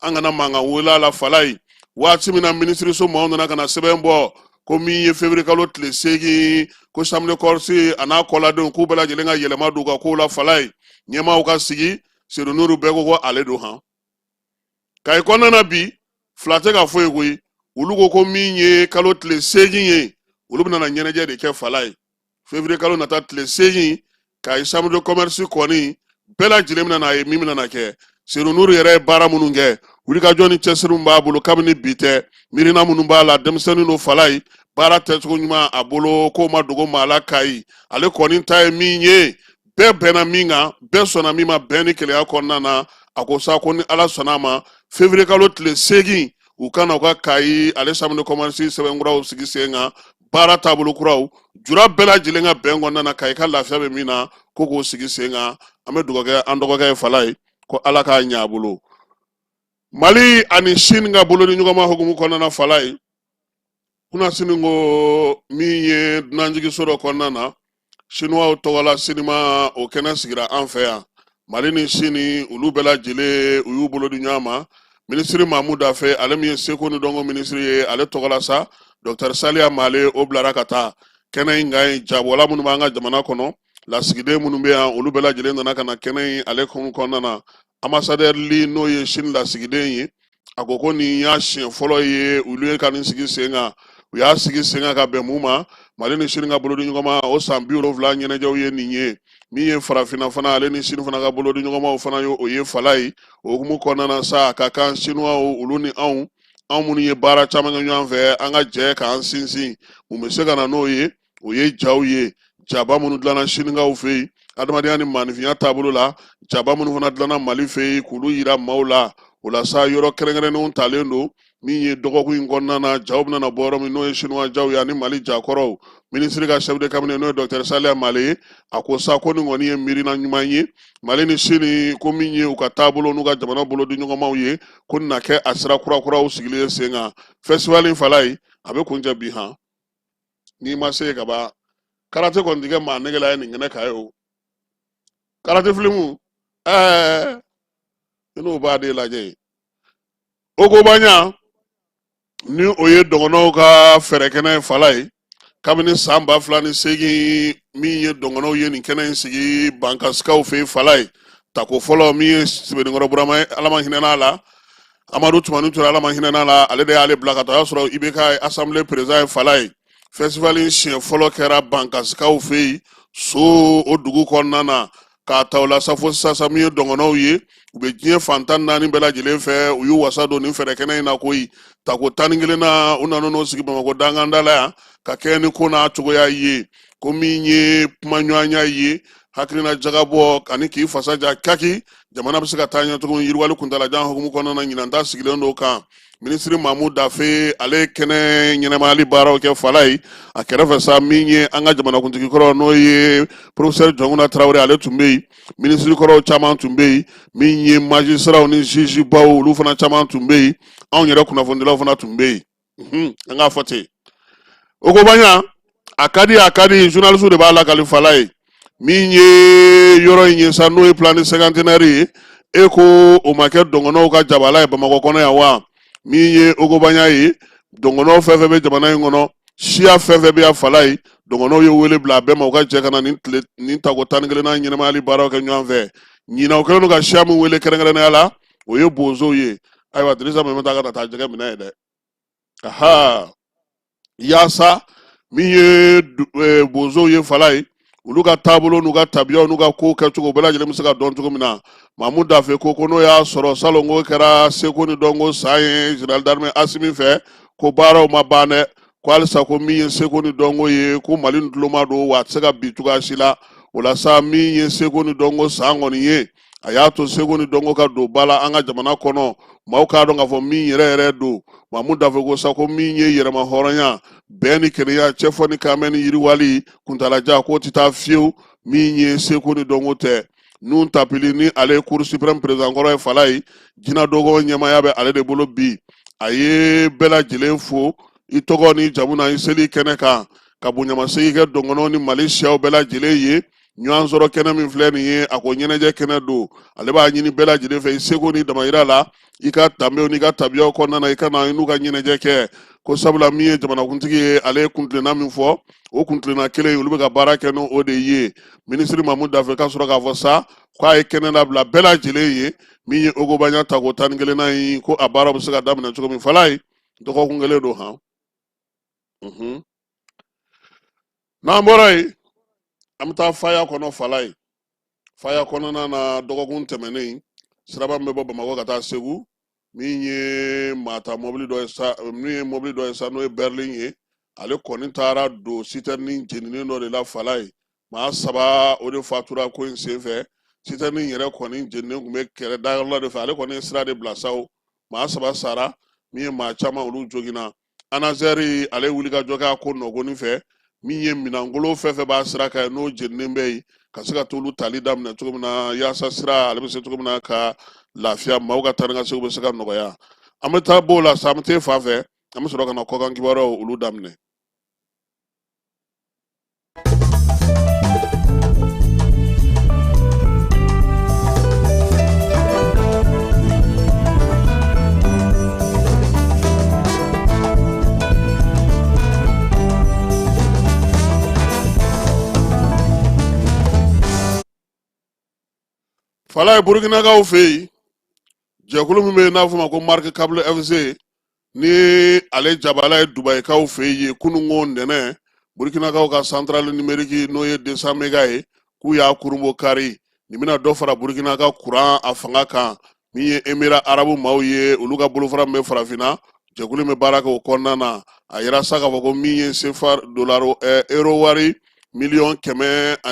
an kana mankan wuli a la. Falaye, waati min na minisiriso maaw nana ka na sɛbɛn bɔ ko min ye février kalo tile 8, ko chambre de commerce a n'a kɔladenw k'u bɛɛ lajɛlen ka yɛlɛma don u ka kow la. Falaye, ɲɛmaaw ka sigi, Sedu Nuru, bɛɛ ko ko ale don. Han, Kayi kɔnɔna na bi, fila tɛ ka foyi koyi. Olu ko ko min ye kalo tile 8 ye, olu bɛna na ɲɛnajɛ de kɛ. Falaye, février kalo nata tile 8, Kayi chambre de commerce kɔni bɛɛ lajɛlen bɛna n'a ye min bɛna na kɛ. Sedu Nuru yɛrɛ ye baara minnu kɛ, wulikajɔ ni cɛsiri min b'a bolo kabini bi tɛ, miirina minnu b'a la, denmisɛnnin don. Falaye, baara kɛcogo ɲuman a bolo, k'o ma dogo maa la Kayi. Ale kɔni ta ye min ye, bɛɛ bɛnna min kan, bɛɛ sɔnna min ma, bɛn ni kelenya kɔnɔna na, a ko sa ko ni Ala sɔnna a ma, février kalo tile 8, u ka na u ka Kayi ale chambre de commerce sɛbɛn kuraw sigi sen kan, baara taabolo kuraw, jura bɛɛ lajɛlen ka bɛn kɔnɔna na, Kayi ka lafiya bɛ min na, ko k'o sigi sen kan. An bɛ dugawu kɛ an dɔgɔkɛ ye, Falaye, ko Ala k'a ɲɛ a bolo. Mali ani Sini ka bolo ni ɲɔgɔnma hukumu kɔnɔna na, Falaye, kunasini ko min ye dunanjiginso dɔ kɔnɔna na, Sinuwaw tɔgɔla sinima, o kɛnɛ sigira an fɛ yan. Mali ni Sini, olu bɛɛ lajɛlen u y'u bolo di ɲɔgɔn ma. Minisiri Mamu Dafe, ale min ye seko ni dɔnko minisiri ye, ale tɔgɔla sa, Dɔkitɛri Saliya Male, o bilara ka taa kɛnɛ in kan yen. Jabɔla minnu b'an ka jamana kɔnɔ, lasigiden minnu bɛ yan, olu bɛɛ lajɛlen nana ka na kɛnɛ in ale kɔnɔna na. Ambassadeur Li, n'o ye Sini lasigiden ye, a ko ko nin y'a siɲɛ fɔlɔ ye olu ye ka nin sigi sen kan. U y'a sigi sen kan ka bɛn mun ma? Mali ni Sini ka bolodi ɲɔgɔn ma, o san 70 ɲɛnajɛw ye nin ye. Min ye farafinna fana, ale ni Sini fana ka bolodi ɲɔgɔnmaw fana ye, o ye. Falaye, o hukumu kɔnɔna na sa, a ka kan Sinuwaw olu ni anw, anw minnu ye baara caman kɛ ɲɔgɔn fɛ, an ka jɛ k'an sinsin. Mun bɛ se ka na n'o ye? O ye jaw ye, jaba minnu dilanna Sinikaw fɛ yen, adamadenya ni maaninfinya taabolo la, jaba minnu fana dilanna Mali fɛ yen, k'olu yira maaw la. O la sa, yɔrɔ kɛrɛnkɛrɛnnenw talen don min ye dɔgɔkun in kɔnɔna na, jaw bɛna na bɔ yɔrɔ min, n'o ye Sinuwa jaw ye ani Mali jakɔrɔw. Minisiri ka chef de cabinet, n'o ye Dɔkitɛri Saliya Male ye, a ko sa ko nin kɔni ye miirina ɲuman ye. Mali ni Sini, ko min ye u ka taabolo n'u ka jamana bolo di ɲɔgɔnmaw ye, ko nin na kɛ a sira kurakuraw sigili ye sen kan. Festival in, Falaye, a bɛ kuncɛ bi. Han, n'i ma se ka ban, karate kɔni ti kɛ maa negela ye nin kɛnɛ kan ye. O karate filimu, i n'o b'a de lajɛ yen. O kobaɲa ni o ye dɔgɔnɔw ka fɛɛrɛ kɛnɛ ye. Falaye, kabini san 2008, min ye dɔgɔnɔw ye nin kɛnɛ in sigi Bankasikaw fɛ yen. Falaye, tako fɔlɔ, min ye Sebeninkɔrɔ Burama ye, Ala ma hinɛ n'a la, Amadu Tumani Ture, Ala ma hinɛ n'a la, ale de y'ale bila ka taa. O y'a sɔrɔ IBK ye assemblée président ye. Falaye, festival in siɲɛ fɔlɔ kɛra Bankasikaw fɛ yen, so o dugu kɔnɔna na. K'a ta o la sa fo sisan sa, min ye dɔgɔnɔw ye, u bɛ diɲɛ fan 14 bɛɛ lajɛlen fɛ, u y'u wasa don nin fɛɛrɛ kɛnɛ in na koyi. Tako 11 na, u nana n'o sigi Bamakɔ danganda la yan ka kɛɲɛ ni ko n'a cogoya ye. Ko min ye kumaɲɔgɔnya ye, hakilina jagabɔ ani k'i fasa ja kaki, jamana bɛ se ka taa ɲɛ cogo min yiriwali kuntalajan hukumu kɔnɔna na, ɲinan ta sigilen don kan. Minisiri Mamu Dafe, ale ye kɛnɛ ɲɛnamayali baaraw kɛ Falayi. A kɛrɛfɛ sa, min ye an ka jamanakuntigi kɔrɔ, n'o ye professeur Jɔnkunda Tarawele, ale tun bɛ yen. Minisiri kɔrɔw caman tun bɛ yen. Min ye magistratw ni jugebaw, olu fana caman tun bɛ yen. Anw yɛrɛ kunnafonidilaw fana tun bɛ yen. An k'a fɔ ten, Ogobaɲa a ka di, a ka di, journaliste de b'a lakali Falayi. Min ye yɔrɔ in ye sa, n'o ye plan du cinquantenaire ye, e ko o ma kɛ dɔngɔnɔw ka jabala ye Bamakɔ kɔnɔ yan wa? Min ye Ogobaɲa ye, dɔngɔnɔw fɛn fɛn bɛ jamana in kɔnɔ, siya fɛn fɛn bɛ yan Falayi, dɔngɔnɔw ye wele bila a bɛɛ ma, u ka jɛ ka na nin tile nin tako 11nan ɲɛnamayali baaraw kɛ ɲɔgɔn fɛ. Ɲinan, u kɛlen don ka siya min wele kɛrɛnkɛrɛnnenya la, o ye bozow ye. Ayiwa, Dirisa mɛmɛ taa ka na taa jɛgɛ minɛ ye dɛ. Aha, yaasa min ye bozow ye Falayi, olu ka taabolo n'u ka tabiyaw n'u ka ko kɛcogo bɛɛ lajɛlen bɛ se ka dɔn cogo min na. Mamu Dafe ko n'o y'a sɔrɔ salon ko kɛra seko ni dɔnko san ye général d'armée Asimi fɛ, ko baaraw ma ban dɛ, ko halisa ko min ye seko ni dɔnko ye, ko Mali tuloma don wa, a tɛ se ka bin cogoya si la. O la sa, min ye seko ni dɔnko san kɔni ye, a y'a to seko ni dɔnko ka don ba la an ka jamana kɔnɔ, maaw k'a dɔn k'a fɔ min yɛrɛ yɛrɛ don. Mamu Dafe ko sa ko min ye yɛrɛma hɔrɔnya, bɛn ni kelenya, cɛfɔ ni kanbɛn ni yiriwali kuntalajan, k'o tɛ taa fiyewu min ye seko ni dɔnko tɛ. Nun Tapili, ni ale ye cour suprême président kɔrɔ ye Falayi, jinɛ dogo ɲɛmaaya bɛ ale de bolo bi. A ye bɛɛ lajɛlen fo i tɔgɔ ni jamu na i seli kɛnɛ kan, ka bonyamasegin kɛ dɔngɔnɔw ni Mali siyaw bɛɛ lajɛlen ye. Ɲɔgɔn sɔrɔ kɛnɛ min filɛ nin ye, a ko ɲɛnajɛ kɛnɛ don. Ale b'a ɲini bɛɛ lajɛlen fɛ, i seko ni damayira la, i ka danbew n'i ka tabiyaw kɔnɔna na, i ka na i n'u ka ɲɛnajɛ kɛ, ko sabula min ye jamanakuntigi ye, ale ye kuntilenna min fɔ, o kuntilenna kelen, olu bɛ ka baara kɛ n'o de ye. Minisiri Mamu Dafe ka sɔrɔ k'a fɔ sa k'a ye kɛnɛ labila bɛɛ lajɛlen ye. Min ye Ogobaɲa tako 11nan ye, ko a baara bɛ se ka daminɛ cogo min Falayi, dɔgɔkun kelen don han. N'an bɔra yen, an bɛ taa faya kɔnɔ Falayi. Faya kɔnɔna na, dɔgɔkun tɛmɛnen, siraba min bɛ bɔ Bamakɔ ka taa Segu, min ye maata mɔbili dɔ ye sa, min ye mɔbili dɔ ye sa, n'o ye berline ye, ale kɔni taara don sitɛrinin jeninen dɔ de la Falayi. Maa saba, o de fatura ko in senfɛ. Sitɛrinin yɛrɛ kɔni jeninen tun bɛ kɛrɛ dayɔrɔ de fɛ, ale kɔni ye sira de bila sa. Maa saba sara, min ye maa caman, olu joginna. Anazɛri, ale wuli ka jɔ kɛ a ko nɔgɔni fɛ. Min ye minɛnkolon fɛn fɛn b'a sira kan n'o jeninen bɛ yen, ka se ka t'olu tali daminɛ cogo min na, yaasa sira ale bɛ se cogo min na ka lafiya, maaw ka taa ni ka segin bɛ se ka nɔgɔya. An bɛ taa b'o la sa, an bɛ t'e fan fɛ, an bɛ sɔrɔ ka na kɔkan kibaruyaw olu daminɛ. Falaye, Burukinakaw fɛ yen, jɛkulu min bɛ yen n'a fɔ ma ko Marc Cable FC, ni ale jabala ye Dubayikaw fɛ yen, kununko ntɛnɛn, Burukinakaw ka centrale numérique, n'o ye 200 mega ye, k'u y'a kurunbon kari. Nin bɛna dɔ fara Burukina ka kuran a fanga kan. Min ye Emira Arabu maaw ye, olu ka bolofara min bɛ farafinna, jɛkulu min bɛ baara kɛ o kɔnɔna na, a yira sa k'a fɔ ko min ye sefa dolaro euro wari 180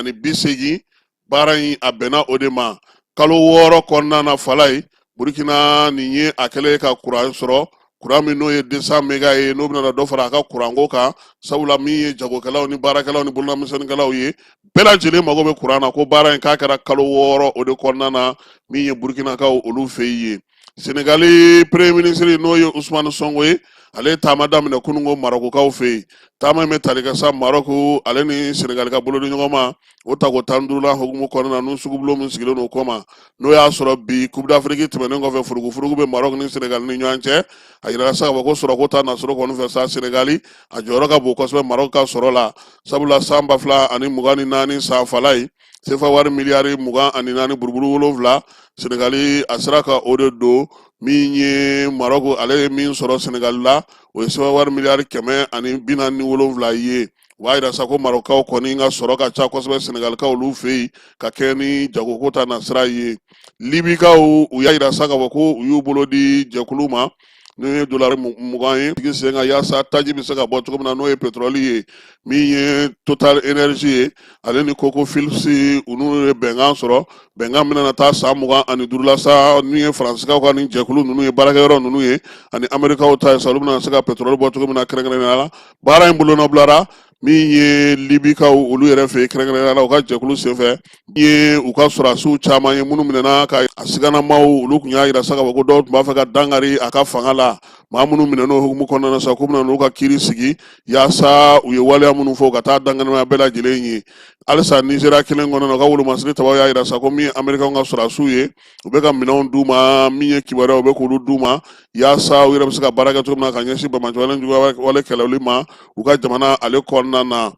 miliyɔn, baara in a bɛnna o de ma kalo 6 kɔnɔna na Falaye. Burukina nin ye a kɛlen ka kuran sɔrɔ, kuran min n'o ye 200 mega ye, n'o bɛna dɔ fara a ka kuranko kan, sabula min ye jagokɛlaw ni baarakɛlaw ni bololamisɛnninkɛlaw ye, bɛɛ lajɛlen mago bɛ kuran na. Ko baara in k'a kɛra kalo 6 o de kɔnɔna na, min ye Burukinakaw olu fɛ yen. Senegali premier ministre, n'o ye Usumani Sonko ye, ale ye taama daminɛ kununko Marɔkukaw fɛ yen. Taama in bɛ tali kɛ sa Marɔku ale ni Senegali ka bolodiɲɔgɔnma o tako 15nan hukumu kɔnɔna na, n'u sugubulon min sigilen don o kɔma. N'o y'a sɔrɔ bi Coupe d'Afrique tɛmɛnen kɔfɛ, furugufurugu bɛ Marɔku ni Senegali ni ɲɔgɔn cɛ. A yirala sa k'a fɔ ko sɔrɔko ta nasɔrɔ kɔni fɛ sa, Senegali a jɔyɔrɔ ka bon kosɛbɛ Marɔku ka sɔrɔ la, sabula san 2024 san Falaye, sefa wari miliyari 24 buruburu 7, Senegali a sera ka o de don. Min ye Marɔku, ale ye min sɔrɔ Senegali la, o ye sefa wari miliyari 147 ye. O b'a yira sa ko Marɔkukaw kɔni ka sɔrɔ ka ca kosɛbɛ Senegalikaw olu fɛ yen, ka kɛ ni jagoko ta nasira ye. Libikaw, u y'a yira sa k'a fɔ ko u y'u bolo di jɛkulu ma. n'o ye dolari 20 ye sigi sen kan yaasa taji bɛ se ka bɔ cogo min na, n'o ye petrɔli ye. Min ye Total Energy ye, ale ni ConocoPhillips, u n'u ye bɛnkan sɔrɔ, bɛnkan min na taa san 25 la sa. Min ye Faransikaw ka nin jɛkulu ninnu ye, baarakɛyɔrɔ ninnu ye, ani Amerikaw ta ye sa, olu bɛna se ka petrɔli bɔ cogo min na kɛrɛnkɛrɛnnenya la. Baara in bolonɔbilara min ye Libikaw olu yɛrɛ fɛ yen, kɛrɛnkɛrɛnnenya la u ka jɛkulu senfɛ ye, u ka sɔrɔdasiw caman ye minnu minɛna ka a siganamaw, olu tun y'a yira sa k'a fɔ ko dɔw tun b'a fɛ ka dankari a ka fanga la. Maa minnu minɛn'o hukumu kɔnɔna na sa, k'u bɛna n'u ka kiiri sigi yaasa u ye waleya minnu fɔ, u ka taa danganimaya bɛɛ lajɛlen ye. Halisa Nizeriya kelen kɔnɔna na, u ka wolomasiri tabaw y'a yira sa ko min ye Amerikaw ka sɔrɔdasiw ye, u bɛ ka minɛnw d'u ma, min ye kibaruyaw, u bɛ k'olu d'u ma yaasa u yɛrɛ bɛ se ka baara kɛ cogo min na ka ɲɛsin banbaanciwale juguya wale kɛlɛli ma u ka jamana ale kɔnɔna na.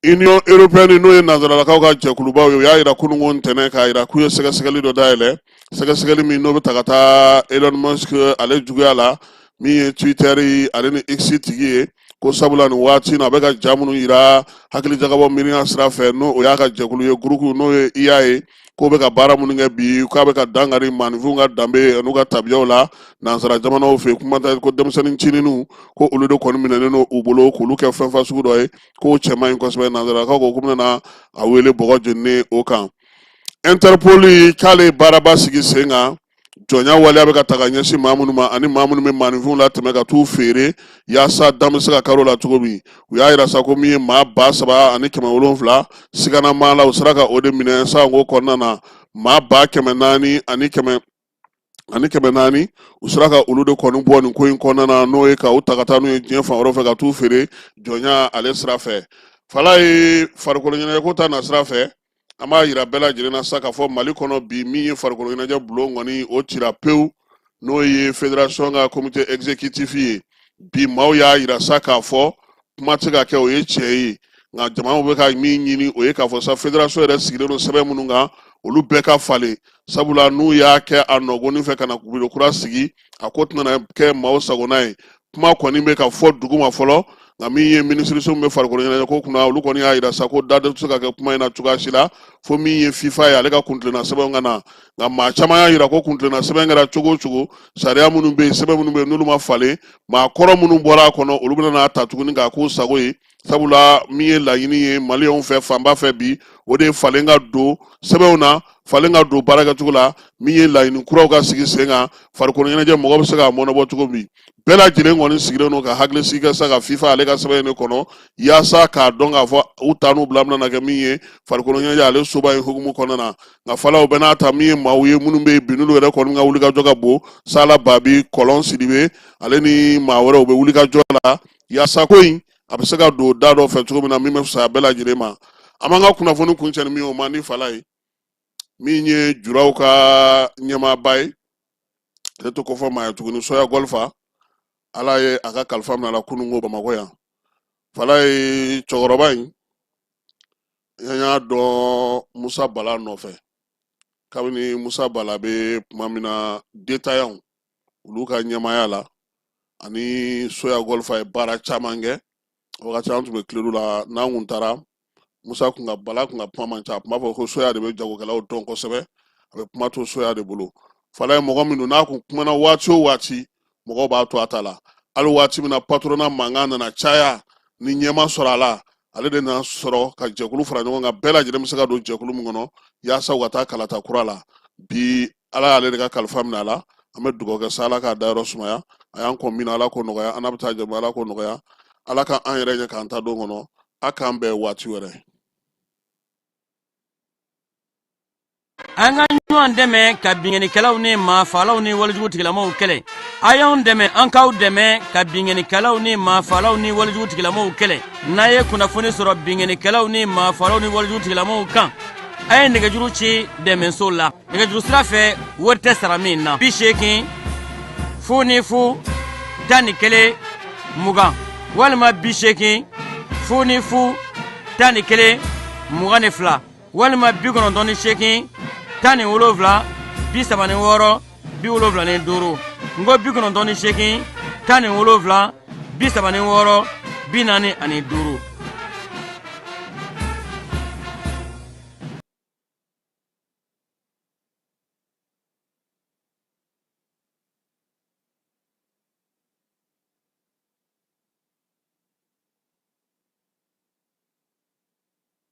Union européenne, n'o ye nansaralakaw ka jɛkulubaw ye, u y'a yira kununko ntɛnɛn k'a yira k'u ye sɛgɛsɛgɛli dɔ dayɛlɛ, sɛgɛsɛgɛli min n'o bɛ ta ka taa Elon Musk ale juguya la, min ye Twitter ale ni X tigi ye, ko sabula nin waati na a bɛ ka ja minnu yira hakilijagabɔ miiriya sira fɛ, n'o o y'a ka jɛkulu ye, gurupu n'o ye IA ye, k'o bɛ ka baara minnu kɛ bi, k'a bɛ ka dankari maaninfinw ka danbe n'u ka tabiyaw la nansara jamanaw fɛ. Kuma tɛ ko denmisɛnnin ncininw, ko olu de kɔni minɛnen don u bolo k'olu kɛ fɛn fasugu dɔ ye, k'o cɛ man ɲi kosɛbɛ. Nansarakaw ko k'u bɛna a wele bɔgɔ jeninen o kan. Interpol k'ale baaraba sigi sen kan, jɔnya waleya bɛ ka ta ka ɲɛsin maa minnu ma ani maa minnu bɛ maaninfinw latɛmɛ ka t'u feere yaasa dan bɛ se ka kari o la cogo min. U y'a yira sa ko min ye maa 3700 sigana maa la, u sera ka o de minɛ sanko kɔnɔna na. Maa 400 ani 400, u sera ka olu de kɔni bɔ nin ko in kɔnɔna na, n'o ye ka u ta ka taa n'u ye diɲɛ fan wɛrɛ fɛ ka t'u feere jɔnya ale sira fɛ. Fala ye farikolo ɲɛnajɛko ta na sira fɛ, an b'a yira bɛɛ lajɛlen na sa k'a fɔ Mali kɔnɔ bi, min ye farikolo ɲɛnajɛ bulon kɔni, o cira pewu, n'o ye fédération ka comité exécutif ye. Bi maaw y'a yira sa k'a fɔ kuma tɛ se ka kɛ, o ye tiɲɛ ye, nka jamanaw bɛ ka min ɲini, o ye k'a fɔ sa fédération yɛrɛ sigilen don sɛbɛn minnu kan, olu bɛɛ ka falen, sabula n'u y'a kɛ a nɔgɔnin fɛ ka na biro kura sigi, a ko tɛna kɛ maaw sagona ye. Kuma kɔni bɛ ka fɔ duguma fɔlɔ, nka min ye minisiriso min bɛ farikolo ɲɛnajɛ ko kunna, olu kɔni y'a yira sa ko da tɛ se ka kɛ kuma in na cogoya si la fo min ye FIFA ye, ale ka kuntilenna sɛbɛnw ka na. Nka maa caman y'a yira ko kuntilenna sɛbɛn kɛra cogo o cogo, sariya minnu bɛ yen, sɛbɛn minnu bɛ yen, n'olu ma falen, maa kɔrɔ minnu bɔra a kɔnɔ, olu bɛna n'a ta tuguni k'a k'u sago ye, sabula min ye laɲini ye maliyɛnw fɛ fanba fɛ bi, o de ye falen ka don sɛbɛnw na, falen ka don baarakɛcogo la, min ye laɲini kuraw ka sigi sen kan, farikolo ɲɛnajɛ mɔgɔ bɛ se k'a mɔnɔbɔ cogo min. Bɛɛ lajɛlen kɔni sigilen don ka hakili sigi kɛ sa ka FIFA ale ka sɛbɛn in de kɔnɔ yaasa k'a dɔn k'a fɔ u ta n'u bila bɛna kɛ min ye farikolo ɲɛnajɛ ale soba in hukumu kɔnɔna na. Nka falaw bɛɛ n'a ta, min ye maaw ye minnu bɛ yen bi, n'olu yɛrɛ kɔni ka wulikajɔ ka bon, Sala Babi, Kɔlɔn Sidibe, ale ni maa wɛrɛw bɛ wulikajɔ la yaasa ko in a bɛ se ka don da dɔ fɛ cogo min na min bɛ fisaya bɛɛ lajɛlen ma. An b'an ka kunnafoni kuncɛ ni min ye, o man di fala ye, min ye juraw ka ɲɛmaaba ye, ale to kofɔ maa ye tuguni, Soya Gɔlifa, Ala ye a ka kalifa minɛ a la kununko Bamakɔ yan. Fala ye cɛkɔrɔba in, an y'a dɔn Musa Bala nɔfɛ kabini Musa Bala bɛ tuma min na détaillants olu ka ɲɛmaaya la, ani Soya Gɔlifa ye baara caman kɛ. Wagati an tun bɛ kiledu la, n'an kun taara, Musa kun ka Bala kun ka kuma man ca, a tun b'a fɔ ko Soya de bɛ jagokɛlaw dɔn kosɛbɛ, a bɛ kuma to Soya de bolo. Fala ye mɔgɔ min don, n'a kun kumana waati o waati, mɔgɔw b'a to a ta la. Hali waati min na patronat mankan nana caya ni ɲɛma sɔrɔ a la, ale de nana sɔrɔ ka jɛkulu fara ɲɔgɔn kan, bɛɛ lajɛlen bɛ se ka don jɛkulu min kɔnɔ yaasa u ka taa kalata kura la. Bi Ala y'ale de ka kalifa minɛ a la. An bɛ dugawu kɛ sa Ala k'a dayɔrɔ sumaya, a y'an kɔn min na, Ala k'o nɔgɔya, an n'a bɛ taa jɛmu, Ala k'o nɔgɔya, Ala ka an yɛrɛ ɲɛ k'an ta don kɔnɔ. A k'an bɛn waati wɛrɛ. An ka ɲɔgɔn dɛmɛ ka binkannikɛlaw ni maafalaw ni walejugu tigilamaw kɛlɛ. A y'anw dɛmɛ, an k'aw dɛmɛ ka binkannikɛlaw ni maafalaw ni walejugu tigilamaw kɛlɛ. N'a ye kunnafoni sɔrɔ binkannikɛlaw ni maafalaw ni walejugu tigilamaw kan, a ye nɛgɛjuru ci dɛmɛso la nɛgɛjuru sira fɛ, wari tɛ sara min na: 80 0 0 11 20 walima 80 0 0 11 22 walima 98 17 36 75. N ko 98 17 36 45.